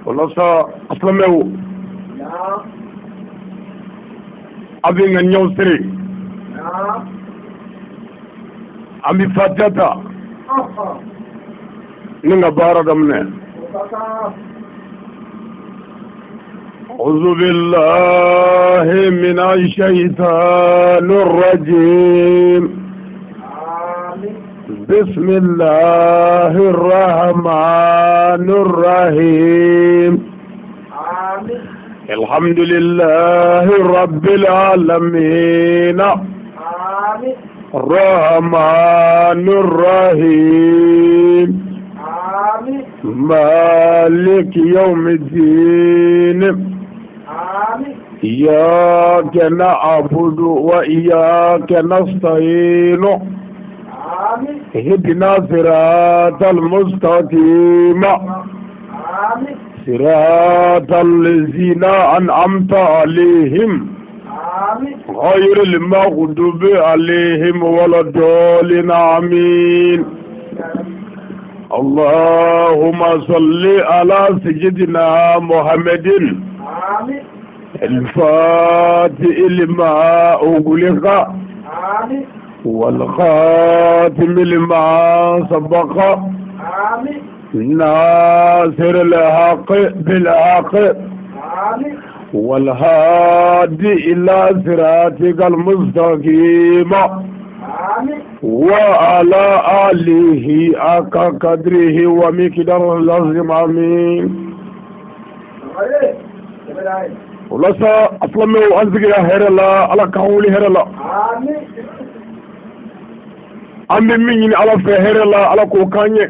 O la sa, a silamɛw, a bɛ ŋaniyaw siri, an bɛ fatiya ta ni ka baara daminɛ. أعوذ بالله من الشيطان الرجيم. بسم الله الرحمن الرحيم. الحمد لله رب العالمين. الرحمن الرحيم. مالك يوم الدين. إياك نعبد وإياك نستعين. اهدنا صراط المستقيم. صراط الذين أنعمت عليهم غير المغضوب عليهم ولا الضالين. آمين. اللهم صل على سيدنا محمد الفاتح لما أغلق والخاتم لما سبق ناصر الحق بالحق والهادي إلى صراطك المستقيم وعلى آله حق قدره ومقداره العظيم. آمين. O la sa, a silamɛw, an sigira hɛrɛ la, Ala k'an wuli hɛrɛ la. An bɛ min ɲini Ala fɛ hɛrɛ la, Ala k'o k'an ye.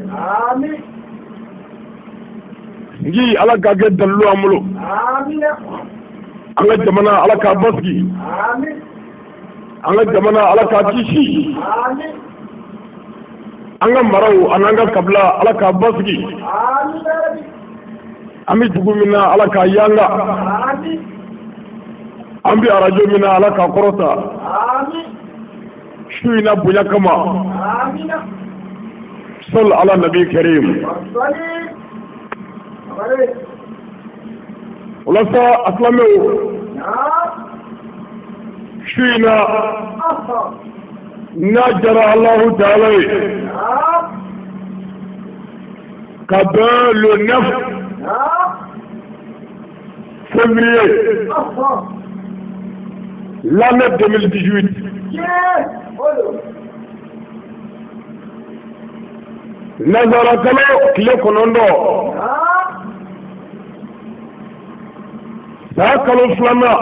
Sigi, Ala k'a kɛ dalilu an bolo. An ka jamana, Ala k'a basigi. An ka jamana, Ala k'a kisi. An ka maraw an'an ka kabila, Ala k'a basigi. An bɛ dugu min na, Ala k'a yanga. An bɛ arajo min na, Ala k'a kɔrɔta. Su in na bonya kama, sɔli ala nabi karim. O la sa, a silamɛw, su in na, n'a jara Alahu taala ye, ka bɛn le 9 février l'année 2018, nazara kalo tile 9, san kalo 2nan,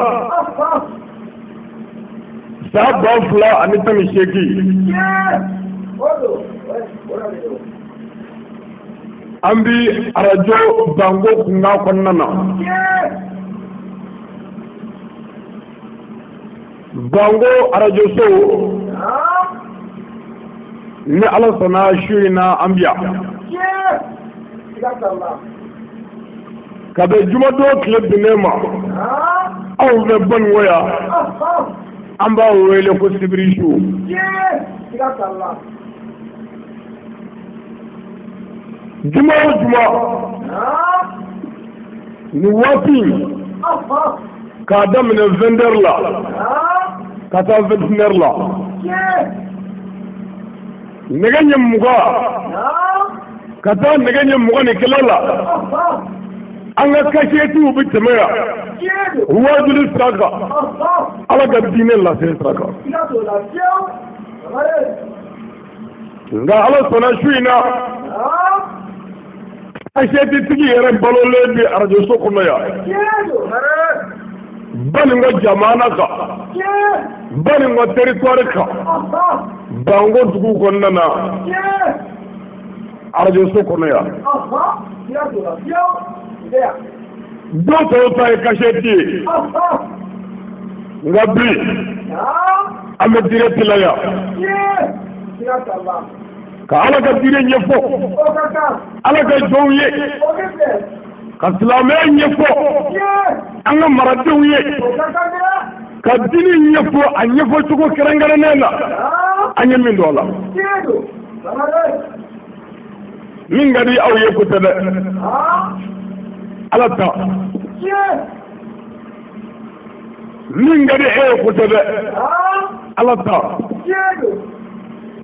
san 2018, an bi arajo Bango kunkan kɔnɔna na. Bango arajo so, ni Ala sɔnna, su in na an bi yan ka bɛn jumadon tile binnen ma anw fɛ Baninko yan, an b'a wele ko sibiri su. Juma o juma nin waati, k'a daminɛ 20 heures la ka taa 21 heures la, nɛgɛ ɲɛ 20 ka taa nɛgɛ ɲɛ 21 la, an ka kasetiw bɛ tɛmɛ yan waajuli sira kan, Ala ka diinɛ lase sira kan. Nka Ala sɔnna, su in na, kasetitigi yɛrɛ balolen bɛ arajoso kɔnɔ yan Baninko jamana kan, Baninko territoire kan, Bango dugu kɔnɔna na, arajoso kɔnɔ yan. Dɔw tɔw ta ye kaseti ye, nka bi an bɛ direct la yan ka Ala ka diinɛ ɲɛfɔ Ala ka jɔnw ye, ka silamɛya ɲɛfɔ an ka maradenw ye, ka diinɛ ɲɛfɔ a ɲɛfɔcogo kɛrɛnkɛrɛnnen na an ye min don a la. Min ka di aw ye ko tɛ dɛ. Ala ta. Min ka di e ye kosɛbɛ. Ala ta.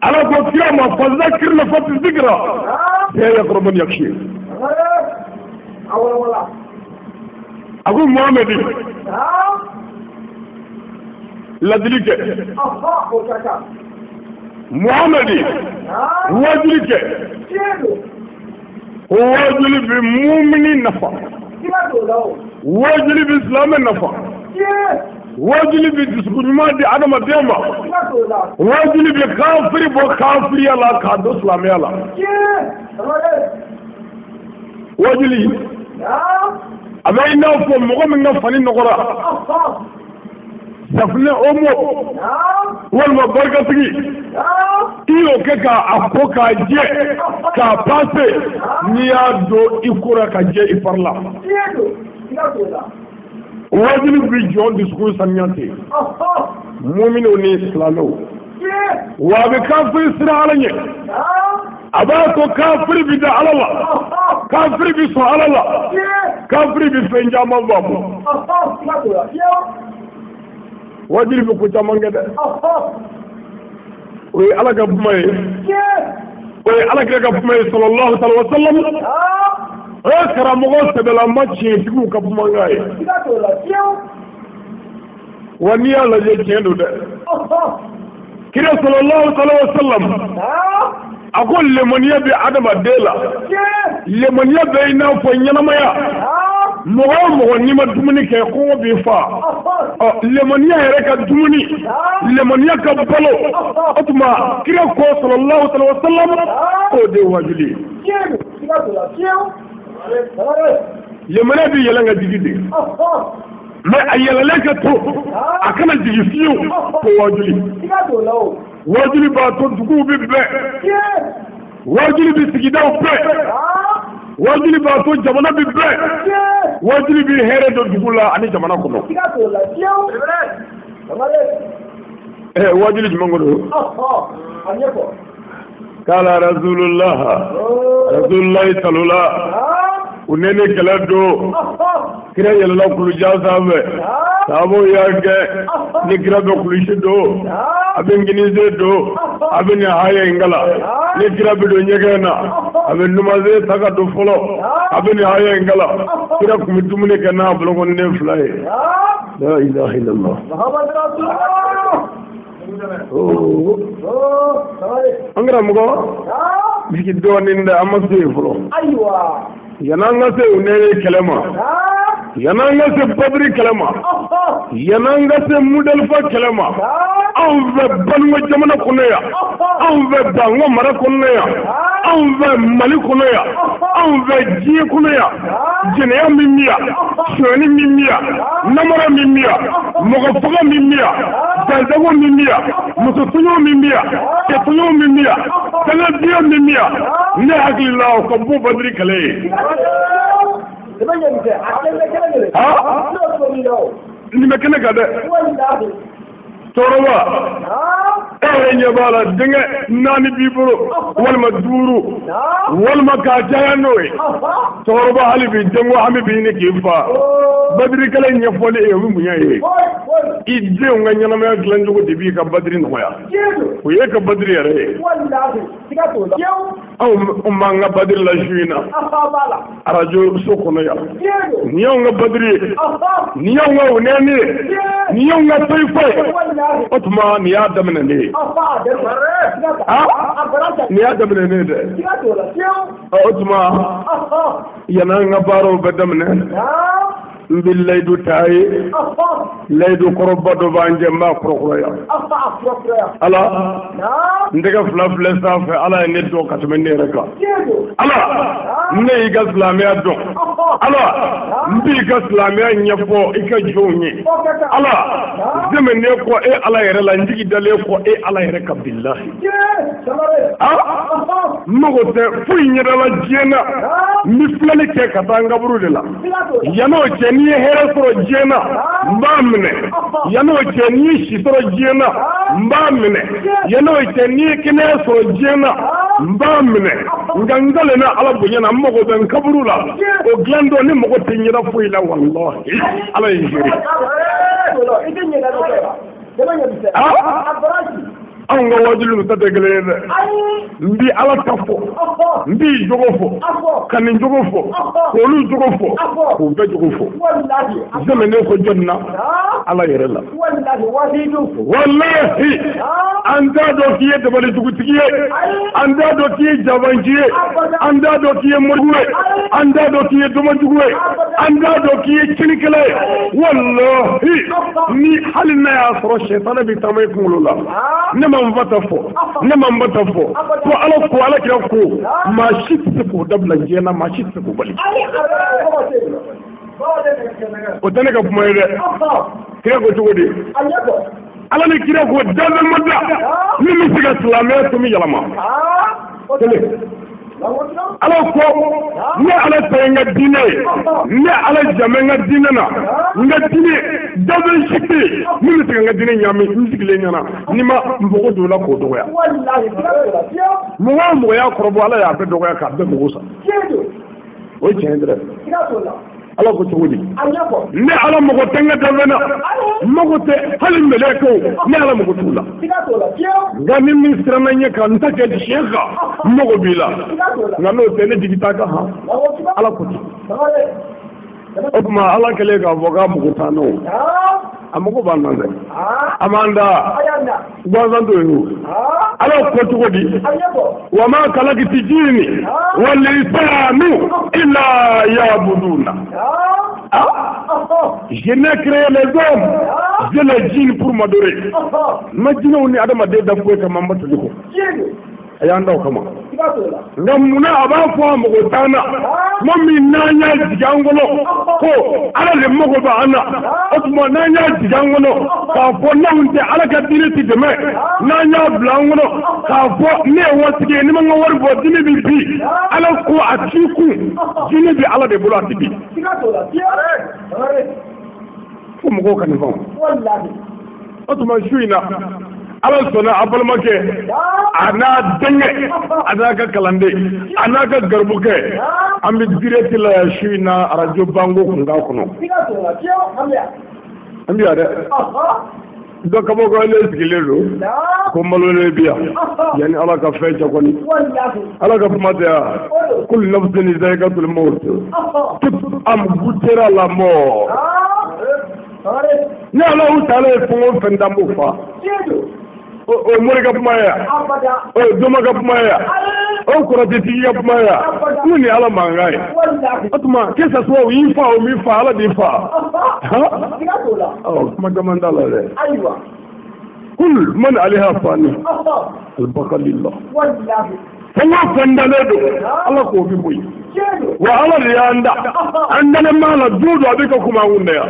Ala ko kira ma fazakir nafati zikra. Sayadhakkaru man yakhsha. A ko Muhamadi. Ladili kɛ. Muhamadi. Wajuli kɛ. O wajuli bɛ mumini nafa. Wajuli bɛ silamɛ nafa. Wajuli bɛ dusukun ɲuman di adamaden ma. Wajuli bɛ kafiri bɔ kafiriya la k'a don silamɛya la. Wajuli a bɛ i n'a fɔ mɔgɔ min ka fani nɔgɔra. Safunɛ omo walima barikatigi i y'o kɛ k'a ko k'a jɛ k'a pase n'i y'a don i kora ka jɛ i fari la. Wajibi bi jɔn dusukun saniya ten muminw ni silamɛw wa a bɛ kafiri siran Ala ɲɛ a b'a to kafiri bi da Ala la kafiri bi sɔn Ala la kafiri bi fɛn caman faamu. Wajibi bɛ ko caman kɛ dɛ. O ye Ala ka kuma ye. O ye Ala kira ka kuma ye sallallahu alaihi wa sallam. O ye karamɔgɔ sɛbɛlama tiɲɛtigiw ka kumakan ye. Wa n'i y'a lajɛ tiɲɛ don dɛ. Kira sallallahu alaihi wa sallam a ko lemaniya bɛ adamaden la. Lemaniya bɛ i n'a fɔ ɲɛnamaya. Mɔgɔ o mɔgɔ n'i ma dumuni kɛ kɔngɔ b'i fa. Ɔ lemaniya yɛrɛ ka dumuni lemaniya ka balo o tuma kira ko sallallahu alaihi wa sallam k'o de ye wajuli ye. Lemaniya bɛ yɛlɛn ka jigin de. Mais a yɛlɛlen ka to a kana jigin fiyewu ko wajuli. Wajuli b'a to duguw bɛ bɛn. Wajuli bɛ sigidaw bɛn. Wajuli b'a to jamana bɛ bɛn. Wajuli bɛ hɛrɛ don dugu la ani jamana kɔnɔ. Wajuli jumɛn ko don? Kala Rasulullah Rasulullah salola u ne ni kɛlɛ don kira yɛlɛla kulujan sanfɛ sababu y'a kɛ ni kira bɛ kulusi don a bɛ nginize don a bɛ nin haya in kala ni kira bɛ don ɲɛgɛn na a bɛ numanze ta ka don fɔlɔ a bɛ nin haya in kala kira tun bɛ dumuni kɛ n'a bolokɔniden fila ye. La ilaha illallah. An karamɔgɔ jigi dɔɔnin dɛ an ma se yen fɔlɔ. Yan'an ka se u ne kɛlɛ ma. Yan'an ka se Badiri kɛlɛ ma. Yan'an ka se Mudalifa kɛlɛ ma. Anw fɛ Banuwa jamana kɔnɔ yan. Anw fɛ Bango mara kɔnɔ yan. Anw fɛ Mali kɔnɔ yan. Anw fɛ diɲɛ kɔnɔ yan. Jɛnɛya min bɛ yan. Sonyani min bɛ yan. Namara min bɛ yan. Mɔgɔ faga min bɛ yan. Dansago min bɛ yan. Muso tɔɲɔ min bɛ yan. Cɛ tɔɲɔ min bɛ yan. Dangadenya min bɛ yan. Ne hakili la o ka bon Badiri kɛlɛ ye. Nin bɛ kɛnɛ kan dɛ. Cɛkɔrɔba e yɛrɛ ɲɛ b'a la denkɛ 4 b'i bolo walima 5 walima k'a caya n'o ye. Cɛkɔrɔba hali bi denko hami b'i ɲini k'i fa. Badiri kɛlɛ ɲɛfɔli e ye o bɛ mun ye? I denw ka ɲɛnamaya dilancogo de b'i ka badiri nɔgɔya. O ye ka badiri yɛrɛ ye. Anw b'an ka badiri la su in na arajo so kɔnɔ yan. Nin y'anw ka badiri ye. Nin y'anw ka onɛni ye. Nin y'anw ka toyifa ye. O tuma nin y'a daminɛ ne ye. Nin y'a daminɛ ne ye dɛ. O tuma yan'an ka baaraw bɛ daminɛ. N bɛ layidu ta ye. Layidu kɔrɔba dɔ b'an jɛ n b'a kɔrɔkɔrɔya. Ala n tɛgɛ fila filɛ sanfɛ Ala ye ne dɔn ka tɛmɛ ne yɛrɛ kan. Ala ne y'i ka silamɛya dɔn. Ala n b'i ka silamɛya ɲɛfɔ i ka jɔnw ye. Ala dɛmɛnen kɔ e Ala yɛrɛ la n jigi dalen kɔ e Ala yɛrɛ kan bilahi. N mago tɛ foyi ɲɛda la diɲɛ na n bɛ filɛli kɛ ka taa n kaburu de la. Yan'o cɛ n'i ye hɛrɛ sɔrɔ diɲɛ na n b'a minɛ. Yan'o cɛ n'i ye si sɔrɔ diɲɛ na n b'a minɛ. Yan'o cɛ n'i ye kɛnɛya sɔrɔ diɲɛ na n b'a minɛ. Nka n kalenna Ala bonya na, n mago bɛ n kaburu la. O dilan dɔ ne mago tɛ ɲɛda foyi la walahi. Ala ye n seere. Anw ka waajuli ta tɛ kelen ye dɛ. N bi Ala ta fɔ, n b'i jogo fɔ, ka nin jogo fɔ, k'olu jogo fɔ, k'u bɛɛ jogo fɔ. Jɛmɛ ne ko jɔnni na? Ala yɛrɛ la. Walahi an t'a dɔn k'i ye dabalijugutigi ye, an t'a dɔn k'i ye jabanci ye, an t'a dɔn k'i ye morijugu ye, an t'a dɔn k'i ye domajugu ye, an t'a dɔn k'i ye tiɲɛnikɛla ye. Walahi ni hali n'a y'a sɔrɔ sɛtanɛ bɛ taama i kunkolo la. Ne ma n fa ta fɔ, ne ma n ba ta fɔ, ko Ala ko Ala kira ko maa si tɛ se k'o dabila diɲɛ na, maa si tɛ se k'o bali. O tɛ ne ka kuma ye dɛ. Kira ko cogo di? Ala ni kira ko danfɛn ma da min bɛ se ka silamɛya tomi yɛlɛma. Kelen. Ala ko ne Ala ta ye n ka diinɛ ye, ne Ala jamɛ n ka diinɛ na, n ka diinɛ danfɛn si tɛ yen min bɛ se ka n ka diinɛ ɲagami n sigilen ɲɛna n'i ma npogo don o la k'o dɔgɔya. Mɔgɔ o mɔgɔ y'a kɔrɔbɔ Ala y'a bɛɛ dɔgɔya k'a bɛɛ mago sa. O ye tiɲɛ ye dɛ. Ala ko cogo di? Ne Ala mago tɛ n ka danfɛn na, n mago tɛ hali mɛlɛkɛw, ne Ala mago t'u la. Nka ni min siranna n ɲɛ kan n ta kɛ tiɲɛ kan, n mago b'i la. Nka n'o tɛ ne jigi t'a kan han. Ala ko ten. O tuma Ala kɛlen k'a fɔ k'a mago t'an na o, a mago b'an na dɛ. A m'an da gansan t'o ye o. Ala ko cogo di? Wa ma kalakiti jini wal insanu illa yabuduna. Je n'ai créé les hommes, je les djinns pour m'adorer. Ma jinɛw ni adamaden da foyi kama n batoli kɔ. A y'an da o kama. Nka munna a b'a fɔ a mago t'an na? Tuma min n'an y'a jigin an kɔnɔ ko Ala de mago bɛ an na, o tuma n'an y'a jigin an kɔnɔ k'a fɔ n'anw tɛ Ala ka diinɛ ti dɛmɛ, n'an y'a bila an kɔnɔ k'a fɔ ne ye waritigi ye ni ma n ka wari bɔ diinɛ bɛ bin, Ala ko a t'i kun, diinɛ bɛ Ala de bolo a ti bin. Fo mɔgɔw ka nin faamu. O tuma su in na Ala sɔnna a balimakɛ a n'a denkɛ a n'a ka kalanden a n'a ka garibukɛ an bɛ direct la yan su in na arajo Bango kunkan kɔnɔ. An bɛ yan dɛ. Dɔ kabakɔlen sigilen don ko malolen bi yan yanni Ala ka fɛn cɛ kɔni. Ala ka kuma tɛ yan. Kullu nafsin za'iqatul maut. Toute âme goûtera la mort. Ni Ala taala ye fɛn o fɛn da n b'o fa. O mori ka kuma ye yan, o doma ka kuma ye yan, o kɔrɔtɛtigi ka kuma ye yan, n'u ni Ala mankan ye. O tuma que ça soit o y'i fa o m'i fa Ala b'i fa. Ɔ kuma caman t'a la dɛ. Kul man alayha fani albaqa lillah. Fɛn o fɛn dalen don Ala k'o bɛ bɔ yen. Wa Ala de y'an da, an dalen b'a la don o don a bɛ ka kuma an kun na yan.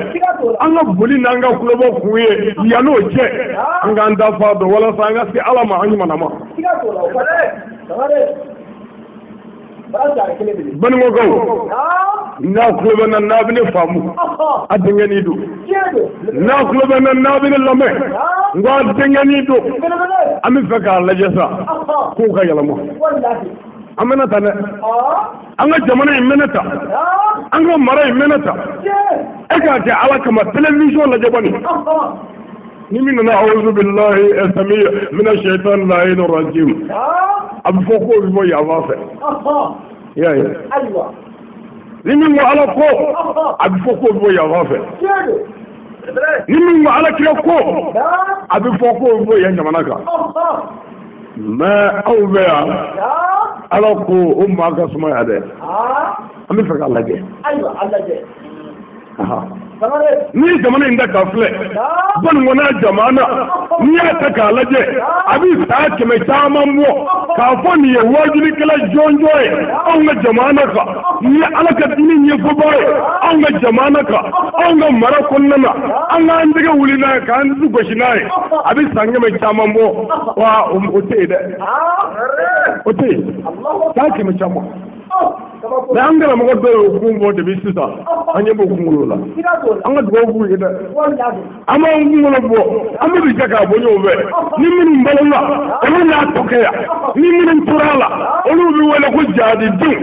An ka boli n'an ka kulobɔ kun ye yann'o cɛ an k'an da fa dɔn walasa an ka se Ala ma an ɲumanama. Banikɔkaw n'a tulo bɛ n na n'a bɛ ne faamu a denkɛnin don, n'a tulo bɛ n na n'a bɛ ne lamɛn n ko a denkɛnin don. An bɛ fɛ k'a lajɛ sa k'o ka yɛlɛma. An bɛna ta dɛ, an ka jamana in mɛnɛ ta, an ka mara in mɛnɛ ta. E k'a kɛ Ala kama télévision lajɛ bani. Ni min nana awuzu billahi sami mina shaitan lahin rajim, a bɛ fɔ k'o bɛ bɔ yan fan fɛ. I y'a ye? Ni min ko Ala ko, a bɛ fɔ k'o bɛ bɔ yan fan fɛ. Ni min ko Ala kira ko, a bɛ fɔ k'o bɛ bɔ yan jamana kan. Mais aw bɛ yan, Ala ko o maa ka suma yan dɛ. An bɛ fɛ k'a lajɛ. N'i ye jamana in ta k'a filɛ, Banikɔ n'a jamana, n'i y'a ta k'a lajɛ, a bɛ san 100 caman bɔ k'a fɔ nin ye waajulikɛla jɔnjɔn ye anw ka jamana kan, nin ye Ala ka diinɛ ɲɛfɔbaa ye anw ka jamana kan, anw ka mara kɔnɔna na, an k'an tɛgɛ wuli n'a ye k'an dusu gosi n'a ye, a bɛ san 100 caman bɔ, wa o tɛ yen dɛ, o tɛ yen, san 100 caman. Mais an karamɔgɔ dɔw y'o kun bɔ depuis sisan an ɲɛ b'o kunkolo la an ka dugawu k'u ye dɛ an b'an kunkolo bɔ an bɛ jɛ k'a bɔ ɲɔgɔn fɛ ni minnu balola olu n'a tɔ kɛ yan ni minnu tora a la olu bɛ wele ko jahadidenw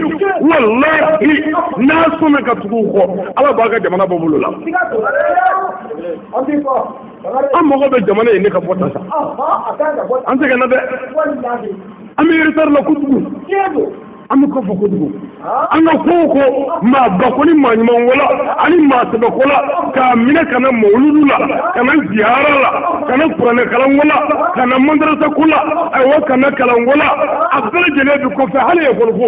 walahi n'a sɔnna ka tugu u kɔ Ala b'a ka jamana bɔ bolo la an mago bɛ jamana in ne ka bɔ ta sa an sɛgɛnna dɛ an bɛ retard la kojugu an bɛ kɔfɛ kojugu an ka ko o ko maa ba ko ni maa ɲuman ko la ani maa sɛbɛ ko la k'a minɛ ka na mawuludu la ka na ziyara la ka na kuranɛ kalanko la ka na madarasa ko la ayiwa ka na kalanko la a bɛɛ lajɛlen bɛ kɔfɛ hali ekɔli ko.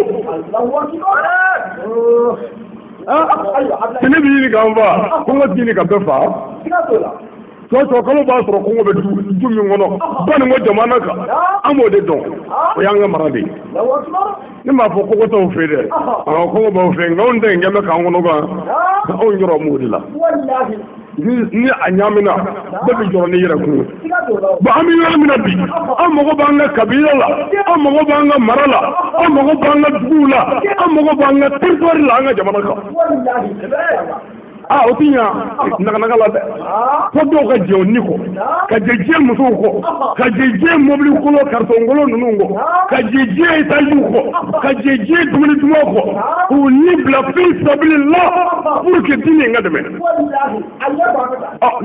Tɛnɛ bɛ ɲini k'an fa kɔngɔ tɛ ɲini ka bɛɛ fa. Tɔ kalo b'a sɔrɔ kɔngɔ bɛ du min kɔnɔ baninko jamana kan an b'o de dɔn o y'an ka mara de ye. Ne m'a fɔ kɔngɔ t'aw fɛ dɛ kɔngɔ b'aw fɛ nka anw tɛ nin kɛ k'an kɔnɔ kan anw jɔrɔ m'o de la. Ni a ɲaamina bɛɛ bɛ jɔrɔ n'i yɛrɛ kun ye. Bon an bɛ yɔrɔ min na bi an mago b'an ka kabila la an mago b'an ka mara la an mago b'an ka duguw la an mago b'an ka territoire la an ka jamana kan. O ti ɲa naganaga la dɛ fo dɔw ka jɛ o ni kɔ ka jɛ diɲɛ musow kɔ ka jɛ diɲɛ mobili kolo karitɔn kolo ninnu kɔ ka jɛ diɲɛ etaziw kɔ ka jɛ diɲɛ dumuni dumanw kɔ k'u ni bila fi sabili la pour que diinɛ in ka dɛmɛ.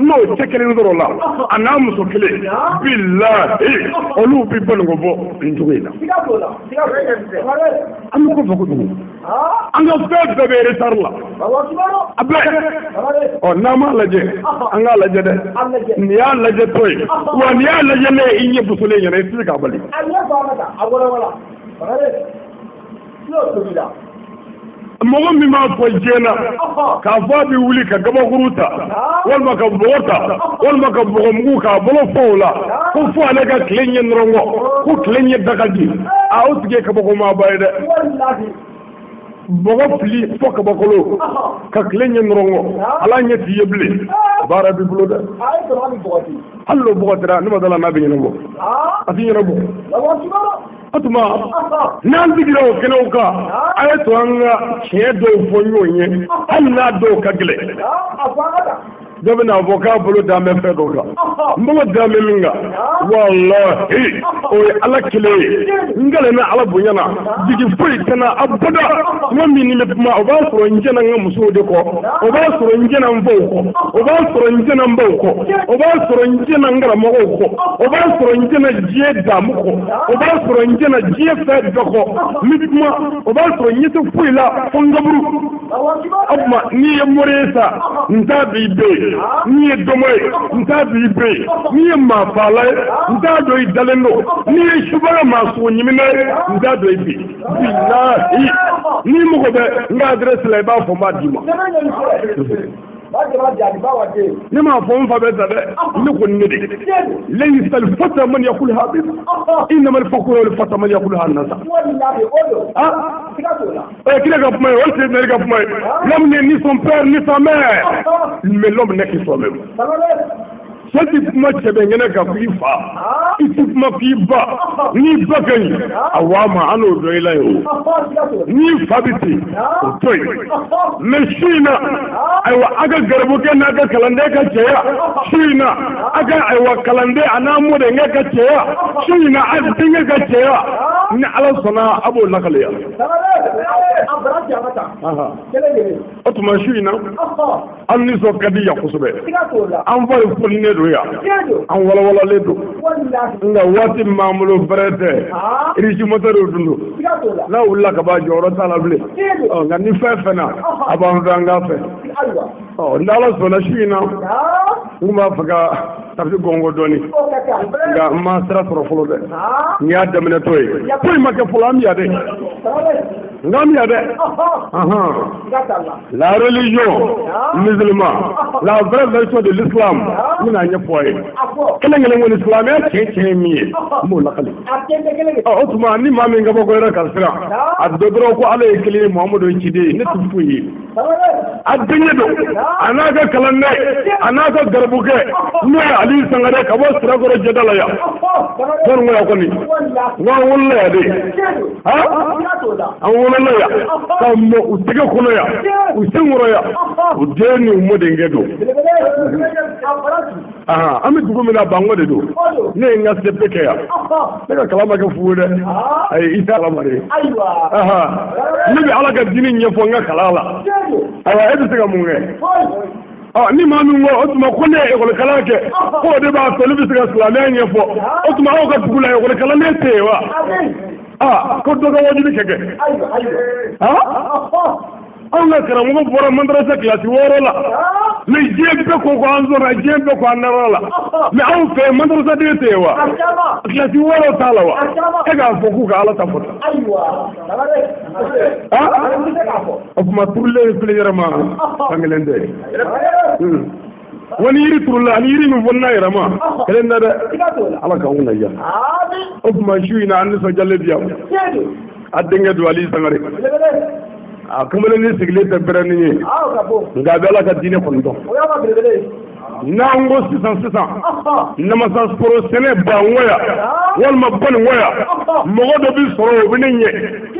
N'o cɛ kelen sɔrɔ la a n'a muso kelen bilahi olu bɛ baninko bɔ nin cogo in na. An bɛ kɔfɛ kojugu an ka fɛn bɛɛ bɛ retard la a bɛɛ. N'an m'a lajɛ an k'a lajɛ dɛ nin y'a lajɛ tɔ ye wa nin y'a lajɛ ne i ɲɛ busolen ɲɛna i tɛ se k'a bali. Mɔgɔ min b'a fɔ diɲɛ na k'a fɔ a bɛ wuli ka gabakuru ta walima ka bɔgɔ ta walima ka bɔgɔmugu k'a bolo fɔ o la ko fo ale ka tile ɲɛ nɔrɔn kɔ ko tile ɲɛ da ka di a o tigi ye kabakomaaba ye dɛ. Bɔgɔ fili fo kabakolo ka tile ɲɛ nɔrɔn kɔ ala ɲɛ t'i ye bilen baara b'i bolo dɛ hali n'o bɔgɔtira ne ma dala n'a bɛ ɲɛnabɔ a tɛ ɲɛnabɔ. O tuma n'an sigira o kɛnɛw kan a ye to an ka tiɲɛ dɔw fɔ ɲɔgɔn ye hali n'a dɔw ka gɛlɛn. Dɔ bɛ n'a fɔ k'a bolo dan bɛ fɛn dɔ kan n bolo dan bɛ min kan walahi o ye Ala kelen ye n kalenna Ala bonya na jigi foyi tɛ n na abada tuma min ni bɛ kuma o b'a sɔrɔ n jɛna n ka musow de kɔ o b'a sɔrɔ n jɛna n faw kɔ o b'a sɔrɔ n jɛna n baw kɔ o b'a sɔrɔ n jɛna n karamɔgɔw kɔ o b'a sɔrɔ n jɛna diɲɛ daamu kɔ o b'a sɔrɔ n jɛna diɲɛ fɛn bɛɛ kɔ n bɛ kuma o b'a sɔrɔ n ɲɛ tɛ foyi la fo n kaburu. O tuma n'i ye mori ye sa n t'a dɔn i bɛ yen n'i ye dɔmɔ ye n t'a dɔn i bɛ yen n'i ye maafaala ye n t'a dɔn i dalen don n'i ye subaga maa sogo ɲiminɛ ye n t'a dɔn i bɛ yen bilahi n'i mago bɛ n ka adresse la i b'a fɔ n b'a d'i ma. Ne m'a fɔ n fa bɛ sa dɛ ne ko ne de laysa al-fata man yaquluha bi innama al-faqru wal-fata man yaquluha an-nas. Kira ka kuma ye o tɛ ka kuma ye l'homme n'est ni son père ni sa mère mais l'homme n'est que soi-même. Cɛ ti kuma cɛ bɛ ɲɛnɛ kan k'i fa i ti kuma k'i ba n'i ba ka ɲi a wa ma an n'o dɔn i la ye o n'i fa bɛ ten o to yen mais su in na ayiwa a ka garibukɛ n'a ka kalanden ka cɛya su in na a ka ayiwa kalanden a n'a mɔdenkɛ ka cɛya su in na a denkɛ ka cɛya ni Ala sɔnna a b'o lakaleya. O tuma su in na an nisɔn ka di yan kosɛbɛ an fa ye foli ne don yan an walawalalen don nka waati min b'an bolo fɛrɛ tɛ régime-moteur dun don n'a wulila ka ban jɔyɔrɔ t'a la bilen nka ni fɛn fɛn na a b'an fɛ an k'a fɛ ni Ala sɔnna su in na n kun b'a fɛ ka tafi gɔngɔ dɔɔni nka n ma sira sɔrɔ fɔlɔ dɛ n y'a daminɛ tɔ ye foyi ma kɛ fɔlɔ an bɛ yan dɛ nka an bɛ yan dɛ. La religion musulmane, la vraie version de l'islam, n bɛna ɲɛfɔ a ye kelen kelen kɔni silamɛya tiɲɛ tiɲɛ ye min ye n b'o lakale. O tuma ni maa min kabakoyara ka siran a dɔ dɔrɔn ko Ala ye kelen ye Muhamadu ye ciden ye ne tɛ foyi ye. A denkɛ don a n'a ka kalanden a n'a ka garibukɛ n'o ye Aliyu Sangare ka bɔ Sirakɔrɔ jɛda la yan. Jɔn ko yan kɔni n ko an wolola yan de an wolola yan ka mɔ u tɛgɛ kɔnɔ yan u sen kɔrɔ yan u den ni u mɔdenkɛ don an bɛ dugu min na Banko de don ne ye n ka CP kɛ yan ne ka kalan ma kɛ fu ye dɛ ayi i t'a la mari ne bɛ Ala ka diinɛ ɲɛfɔ n ka kalan la ayiwa e bɛ se ka mun kɛ ni maa min ko o tuma ko ne ye ekɔli kalan kɛ ko o de b'a to ne bɛ se ka silamɛya ɲɛfɔ o tuma aw ka dugu la ekɔli kalanden tɛ yen wa ko dɔ ka wajibi kɛ anw ka karamɔgɔ bɔra madarasa kilasi 6 la mais diɲɛ bɛɛ ko ko an sɔnna diɲɛ bɛɛ ko an nara la mais anw fɛ madarasaden tɛ yen wa kilasi 6 t'a la wa e k'a fɔ k'u ka Ala ta fɔ tan o tuma turulen filɛ yɛrɛ ma fan kelen tɛ wa ni yiri turula ani yiri min fɔ n'a yɛrɛ ma kelen tɛ dɛ Ala k'anw kunna diya o tuma su in na an nisɔndiyalen bi yan a denkɛ don Ali Sangare a kamalen sigilen tɛ bɛrɛnin ye nka a bɛ Ala ka diinɛ kɔni dɔn n'an ko sisan sisan namasaforo sɛnɛ Banko yan walima Baninko yan mɔgɔ dɔ bɛ sɔrɔ o bɛ ne ɲɛ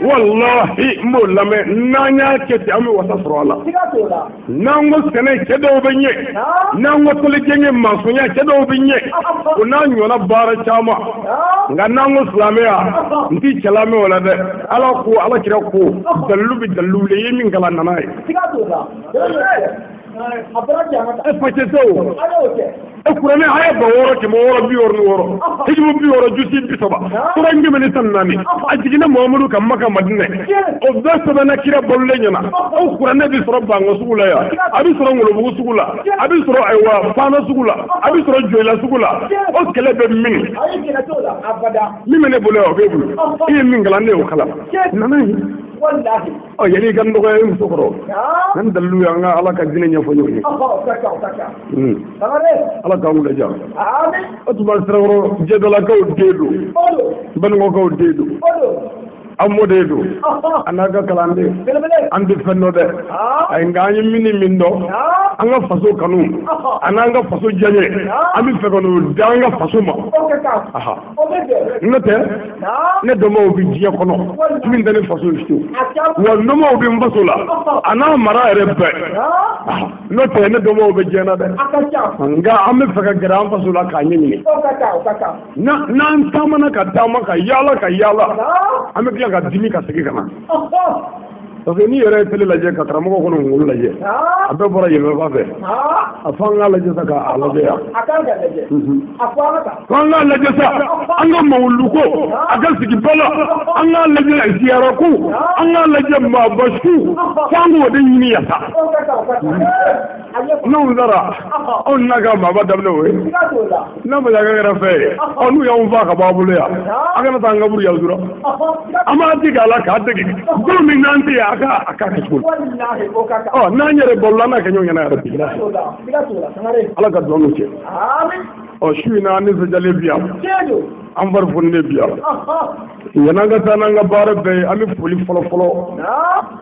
walahi n b'o lamɛn n'an y'a kɛ ten an bɛ wasa sɔrɔ a la n'an ko sɛnɛ cɛ dɔw bɛ ɲɛ n'an ko tɔlijɛŋɛ mansɔnya cɛ dɔw bɛ ɲɛ o n'a ɲɔgɔnna baara caman nka n'an ko silamɛya n ti cɛ lamɛn o la dɛ Ala ko Ala kira ko dalilu bɛ dalilu la i ye min kalan nana ye. E facɛ tɛ o e kuranɛ haya 6 666 hijibu 60 jusi 30 sura 114 a jiginna Muhamadu kan Maka Madinɛ o bɛɛ sɛbɛnna kira balolen ɲɛna o kuranɛ bɛ sɔrɔ Banko sugu la yan a bɛ sɔrɔ Ŋolobugu sugu la a bɛ sɔrɔ ayiwa Fana sugu la a bɛ sɔrɔ Joyila sugu la o kɛlɛ bɛ min min bɛ ne bolo yan o b'e bolo i ye min kalan ne y'o kalan nana ye yanni i ka n dɔgɔya i muso kɔrɔ an dalilu ye an ka Ala ka diinɛ ɲɛfɔ ɲɔgɔn ye Ala k'an wula diya o tuma Sirakɔrɔ Jɛdalakaw den don Banikɔkaw den don an mɔden don an n'a ka kalanden an tɛ fɛn dɔn dɛ ayi nka an ye min ni min dɔn an ka faso kanu an n'an ka faso diyaɲɛ an bɛ fɛ ka n'o di an ka faso ma n'o tɛ ne dɔnbaaw bɛ diɲɛ kɔnɔ min tɛ ne faso ye fiyewu wa n dɔnbaaw bɛ n faso la a n'a mara yɛrɛ bɛɛ n'o tɛ ne dɔnbaaw bɛ diɲɛ na dɛ nka an bɛ fɛ ka gɛrɛ an faso la k'a ɲɛɲini n'an taamana ka taama ka yaala ka yaala an bɛ tila ka dimi ka segin ka na parce que n'i yɛrɛ ye télé lajɛ ka karamɔgɔ kɔnɔ kunkolo lajɛ a bɛɛ bɔra yɛlɛma fɛ a fɔ an k'a lajɛ sa k'a lajɛ yan fo an k'a lajɛ sa an ka mawuluko a ka sigi ba la an k'a lajɛ ziyarako an k'a lajɛ maaba su fo an k'o de ɲini yan sa n'anw sara anw n'a ka maaba daminɛ o ye n'a ma ɲɛ a kɛra fɛn ye n'u y'anw faa ka bɔ a bolo yan an kana taa an kaburu yan dɔrɔn an b'a dege a la k'a dege don min n'an tɛ yan a ka kɛ cogo n'an yɛrɛ balola an n'a kɛ ɲɔgɔn ɲɛna yɛrɛ bi Ala ka duwawu cɛ su in na an nisɔndiyalen bi yan an fari foninen bi yan yan'an ka taa n'an ka baara bɛɛ ye an bɛ foli fɔlɔ fɔlɔ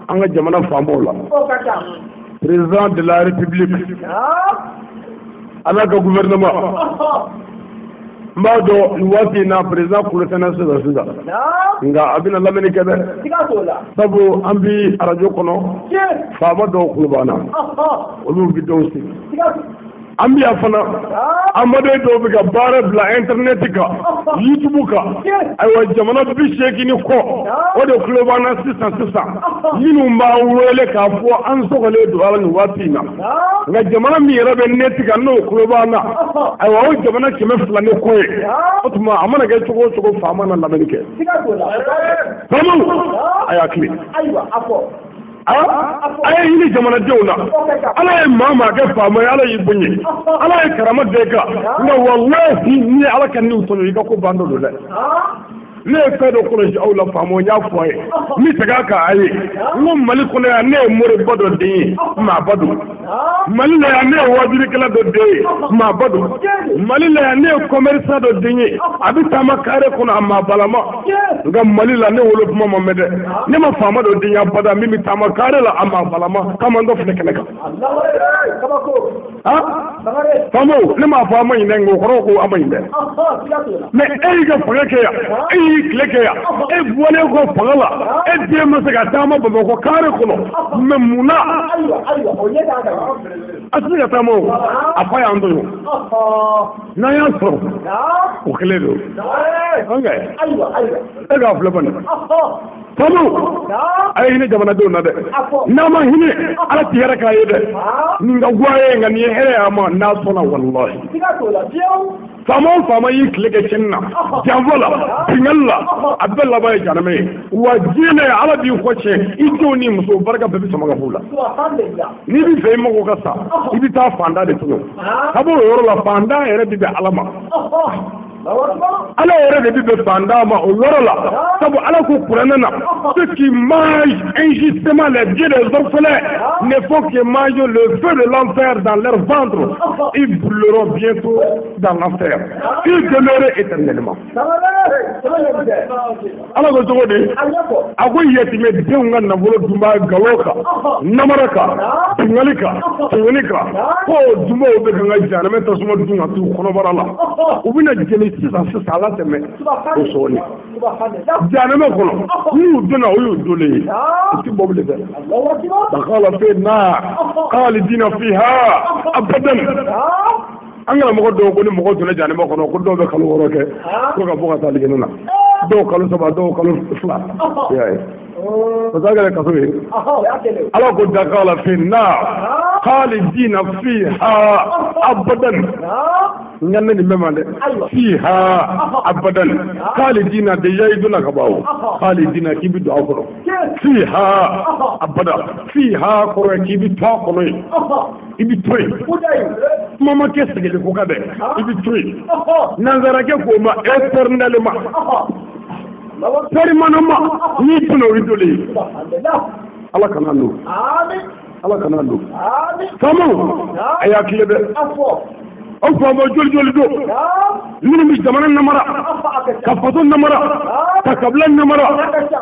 an ka jamana faamaw la président de la République a n'a ka gouvernement n b'a dɔn nin waati in na président kulo tɛ n na sisan sisan nka a bɛna lamɛnni kɛ dɛ sabu an bi arajo kɔnɔ faama dɔw kulo b'an na olu bɛ dɔw sigi an bɛ yan fana an baden dɔw bɛ ka baara bila internet kan YouTube kan ayiwa jamana 80 ni kɔ o de kulo b'an na sisan sisan minnu b'an wele k'a fɔ an sɔgɔlen don ala nin waati in na nka jamana min yɛrɛ bɛ net kan n'o kulo b'an na ayiwa o jamana 200 ni kɔ ye o tuma a mana kɛ cogo o cogo faama na lamɛnni kɛ faamaw a y'a tile a ye hinɛ jamanadenw na Ala ye maa maa kɛ faama ye Ala y'i bonya Ala ye karama d'e kan nka walahi n'i ye Ala ka niw tɔɲɔ i ka ko ban dɔ don dɛ ne ye fɛn dɔ kɔlɔsi aw la faamaw n y'a fɔ a ye n bɛ segin a kan a ye n ko Mali kɔnɔ yan ne ye moriba dɔ den ye maaba don. Mali la yan ne ye wajulikɛla dɔ den ye, maaba don. Mali la yan ne ye commerçant dɔ den ye, a bɛ taama carré kɔnɔ a maabalama. Nka Mali la ne wolo kuma ma mɛn dɛ, ne ma faama dɔ den ye abada min bɛ taama carré la a maabalama k'an dɔ filɛ kɛnɛ kan. Faamaw ne m'a fɔ a ma ɲi dɛ, nka o kɔrɔ ko a ma ɲi dɛ. Mais e y'i ka fanga kɛ yan, e y'i tile kɛ yan, e bɔlen kɔ fanga la, e den ma se ka taama Bamakɔ carré kɔnɔ, mais mun na? A tɛ se ka taama o, a fa y'an tɔɲɔ. N'an y'a sɔrɔ, o kɛlen don. E k'a filɛ bani. Faamaw, a ye hinɛ jamanadenw na dɛ. N'a ma hinɛ, Ala tɛ hɛrɛ k'a ye dɛ. Nin ka go a ye, nka nin ye hɛrɛ y'a ma n'a sɔnna walahi. Faama o faama y'i tile kɛ tiɲɛni na, janfa la, binkanni la, a bɛɛ laban ye jahanama ye. Wa diɲɛ na Ala b'i kɔ tiɲɛ, i denw ni musow barika bɛɛ bɛ sama ka b'u la. N'i bɛ fɛ i mago ka sa, i bɛ taa fantan de tɔɲɔ. Ka b'o yɔrɔ la, fantan yɛrɛ bɛ bɛn Ala ma. Ala yɛrɛ de bɛ bɛn fantan ma o yɔrɔ la, sabu Ala ko kuranɛ na, ceux qui mangent injustement les biens des orphelins ne font que manger le feu de l'enfer dans leur ventre, ils brûleront bientôt dans l'enfer, ils demeureront éternellement. Ala ko cogo di? A ko yatimɛdenw ka nafolo dunba nkalon kan, namara kan, binkanni kan, tɔɲɔni kan, ko dunbaw bɛ kan ka jahanamɛ tasuma dun ka t'u kɔnɔbara la, u bɛna jeni sisan sisan ala tɛmɛ o sɔɔni. Jahanamɛ kɔnɔ n'u donna o y'u dolen ye, u ti bɔ bilen dɛ. Dakhala fi naar khalidina fiha abadan. An karamɔgɔ dɔw ko ni mɔgɔ donna jahanamɛ kɔnɔ ko dɔw bɛ kalo 6 kɛ ko ka bɔ ka taa alijinɛ na, dɔw kalo 3, dɔw kalo 2. I y'a ye, o t'a kɛra kaso ye. Ala ko dakhala fi naar khalidina fiha abadan. N ka ne nin bɛɛ ma dɛ. Fiha abadan khalidina déjà i donna ka ban o. Khalidina k'i bɛ don a kɔnɔ. Fiha abada, fiha kɔrɔ ye k'i bɛ to a kɔnɔ yen, i bɛ to yen. Kuma ma kɛ sigili ko kan dɛ, i bɛ to yen. Nanzarakɛ k'o ma éternellement, permanemment, n'i donna o y'i dolen ye. Ala kana don. Ala kana don. Faamaw, a y'a tile dɛ. Aw faama joli joli don minnu bɛ jamana namara, ka faso namara, ka kabila namara,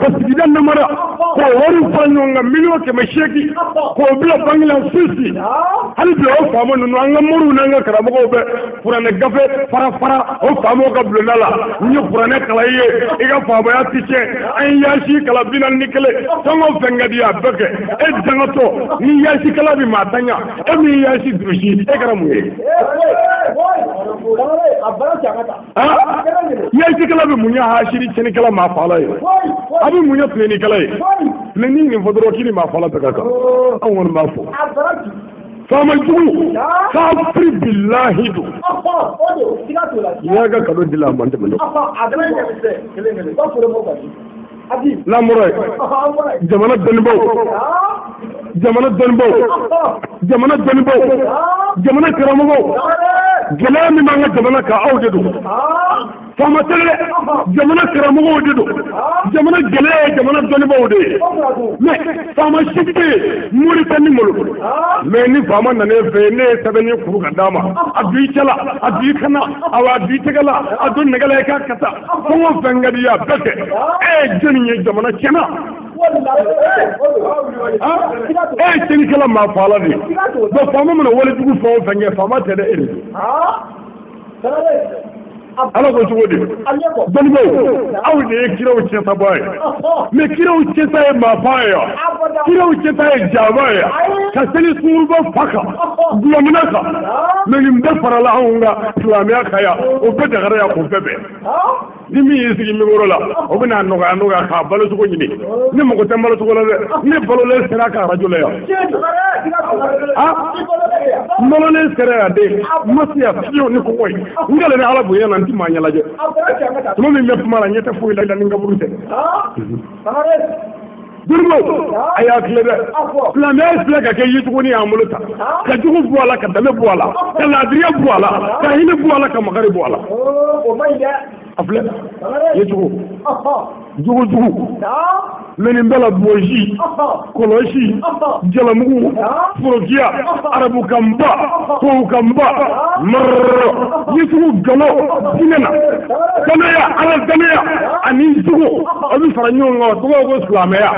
ka sigida namara, k'o wari fara ɲɔgɔn kan 800,000,000 k'o bila banki la Suisse. Hali bi o faama ninnu, an ka moriw n'an ka karamɔgɔw bɛ kuranɛ gafe fara fara o faamaw ka bulonda la. N ye kuranɛ kalan i ye, i ka faamaya ti tiɲɛ. An ye yaasi kalan 41, fɛn o fɛn ka di a bɛɛ kɛ. E dangatɔ ni yaasi kalan bɛ maa tan ɲa, e min ye yaasi durusi, e kɛra mun ye? Yaasikɛla bɛ mun ɲɛ hasiri tiɲɛnikɛla maa faala ye? A bɛ mun ɲɛ tilennikɛla ye? Mais ni nin fɔ dɔrɔn k'i ni maa faala bɛɛ ka kan. Anw kɔni b'a fɔ. Faama jugu kafiri bilahi don. N'i y'a ka kado di la a man tɛmɛ dɛ. N'an bɔra yen, jamana dɔnnibaw, jamana dɔnnibaw, jamana dɔnnibaw, jamana karamɔgɔw, gɛlɛya min b'an ka jamana kan aw de don. Faama tɛ dɛ, jamana karamɔgɔw de don. Jamana gɛlɛya ye jamana dɔnnibaw de ye. Mais faama si tɛ yen mori tɛ min bolo. Mais ni faama nana e fɛ yen, ne ye sɛbɛnni kuru ka d'a ma, a don i cɛla, a don i kana, awɔ a don i tɛgɛ la, a don nɛgɛ la i k'a kata, fɛn o fɛn ka di i ye a bɛɛ kɛ. E ye jɔnni ye jamana tiɲɛna? E ye tiɲɛnikɛla maa faala de ye. Donc faama mana walejugu fɛn o fɛn kɛ, faama tɛ dɛ, e de don. Ala ko cogo di? Dɔnnibaw, aw de ye kiraw cɛsabaa ye. Mais kiraw cɛsa ye maafa ye wa? Kiraw cɛsa ye jaaba ye wa? Ka seli sunguruba fa kan, gulɔmina kan. Mais nin bɛɛ farala anw ka silamɛya kan yan, o bɛɛ dagara yan k'o bɛɛ bɛn. Ni min y'i sigi mikoro la, o bɛna nɔgɔya nɔgɔya k'a balocogo ɲini. Ne mago tɛ n balocogo la dɛ, ne balolen sera ka arajo la yan. N balolen sera yan de, n ma se yan fiyewu ni kɔngɔ ye. N kɛlen ni Ala bonya na, n ti maa ɲɛlajɛ. Tuma min bɛ kuma la, ɲɛ tɛ foyi la ni n kaburu tɛ. Dɔnnibaw, a y'a tile dɛ. Silamɛya filɛ ka kɛ yituguni y'an bolo ta, ka jugu bɔ a la, ka danbe bɔ a la, ka laadiriya bɔ a la, ka hinɛ bɔ a la, ka makari bɔ a la. A filɛ yecogo. Jogo jugu mais nin bɛɛ la boji kɔlɔsi jalamugu forokiya arabukanba tubabukanba marrɔ yisugu galo diinɛ na danaya ala danaya ani jogo a bɛ fara ɲɔgɔn kan o tɔgɔ ko silamɛya.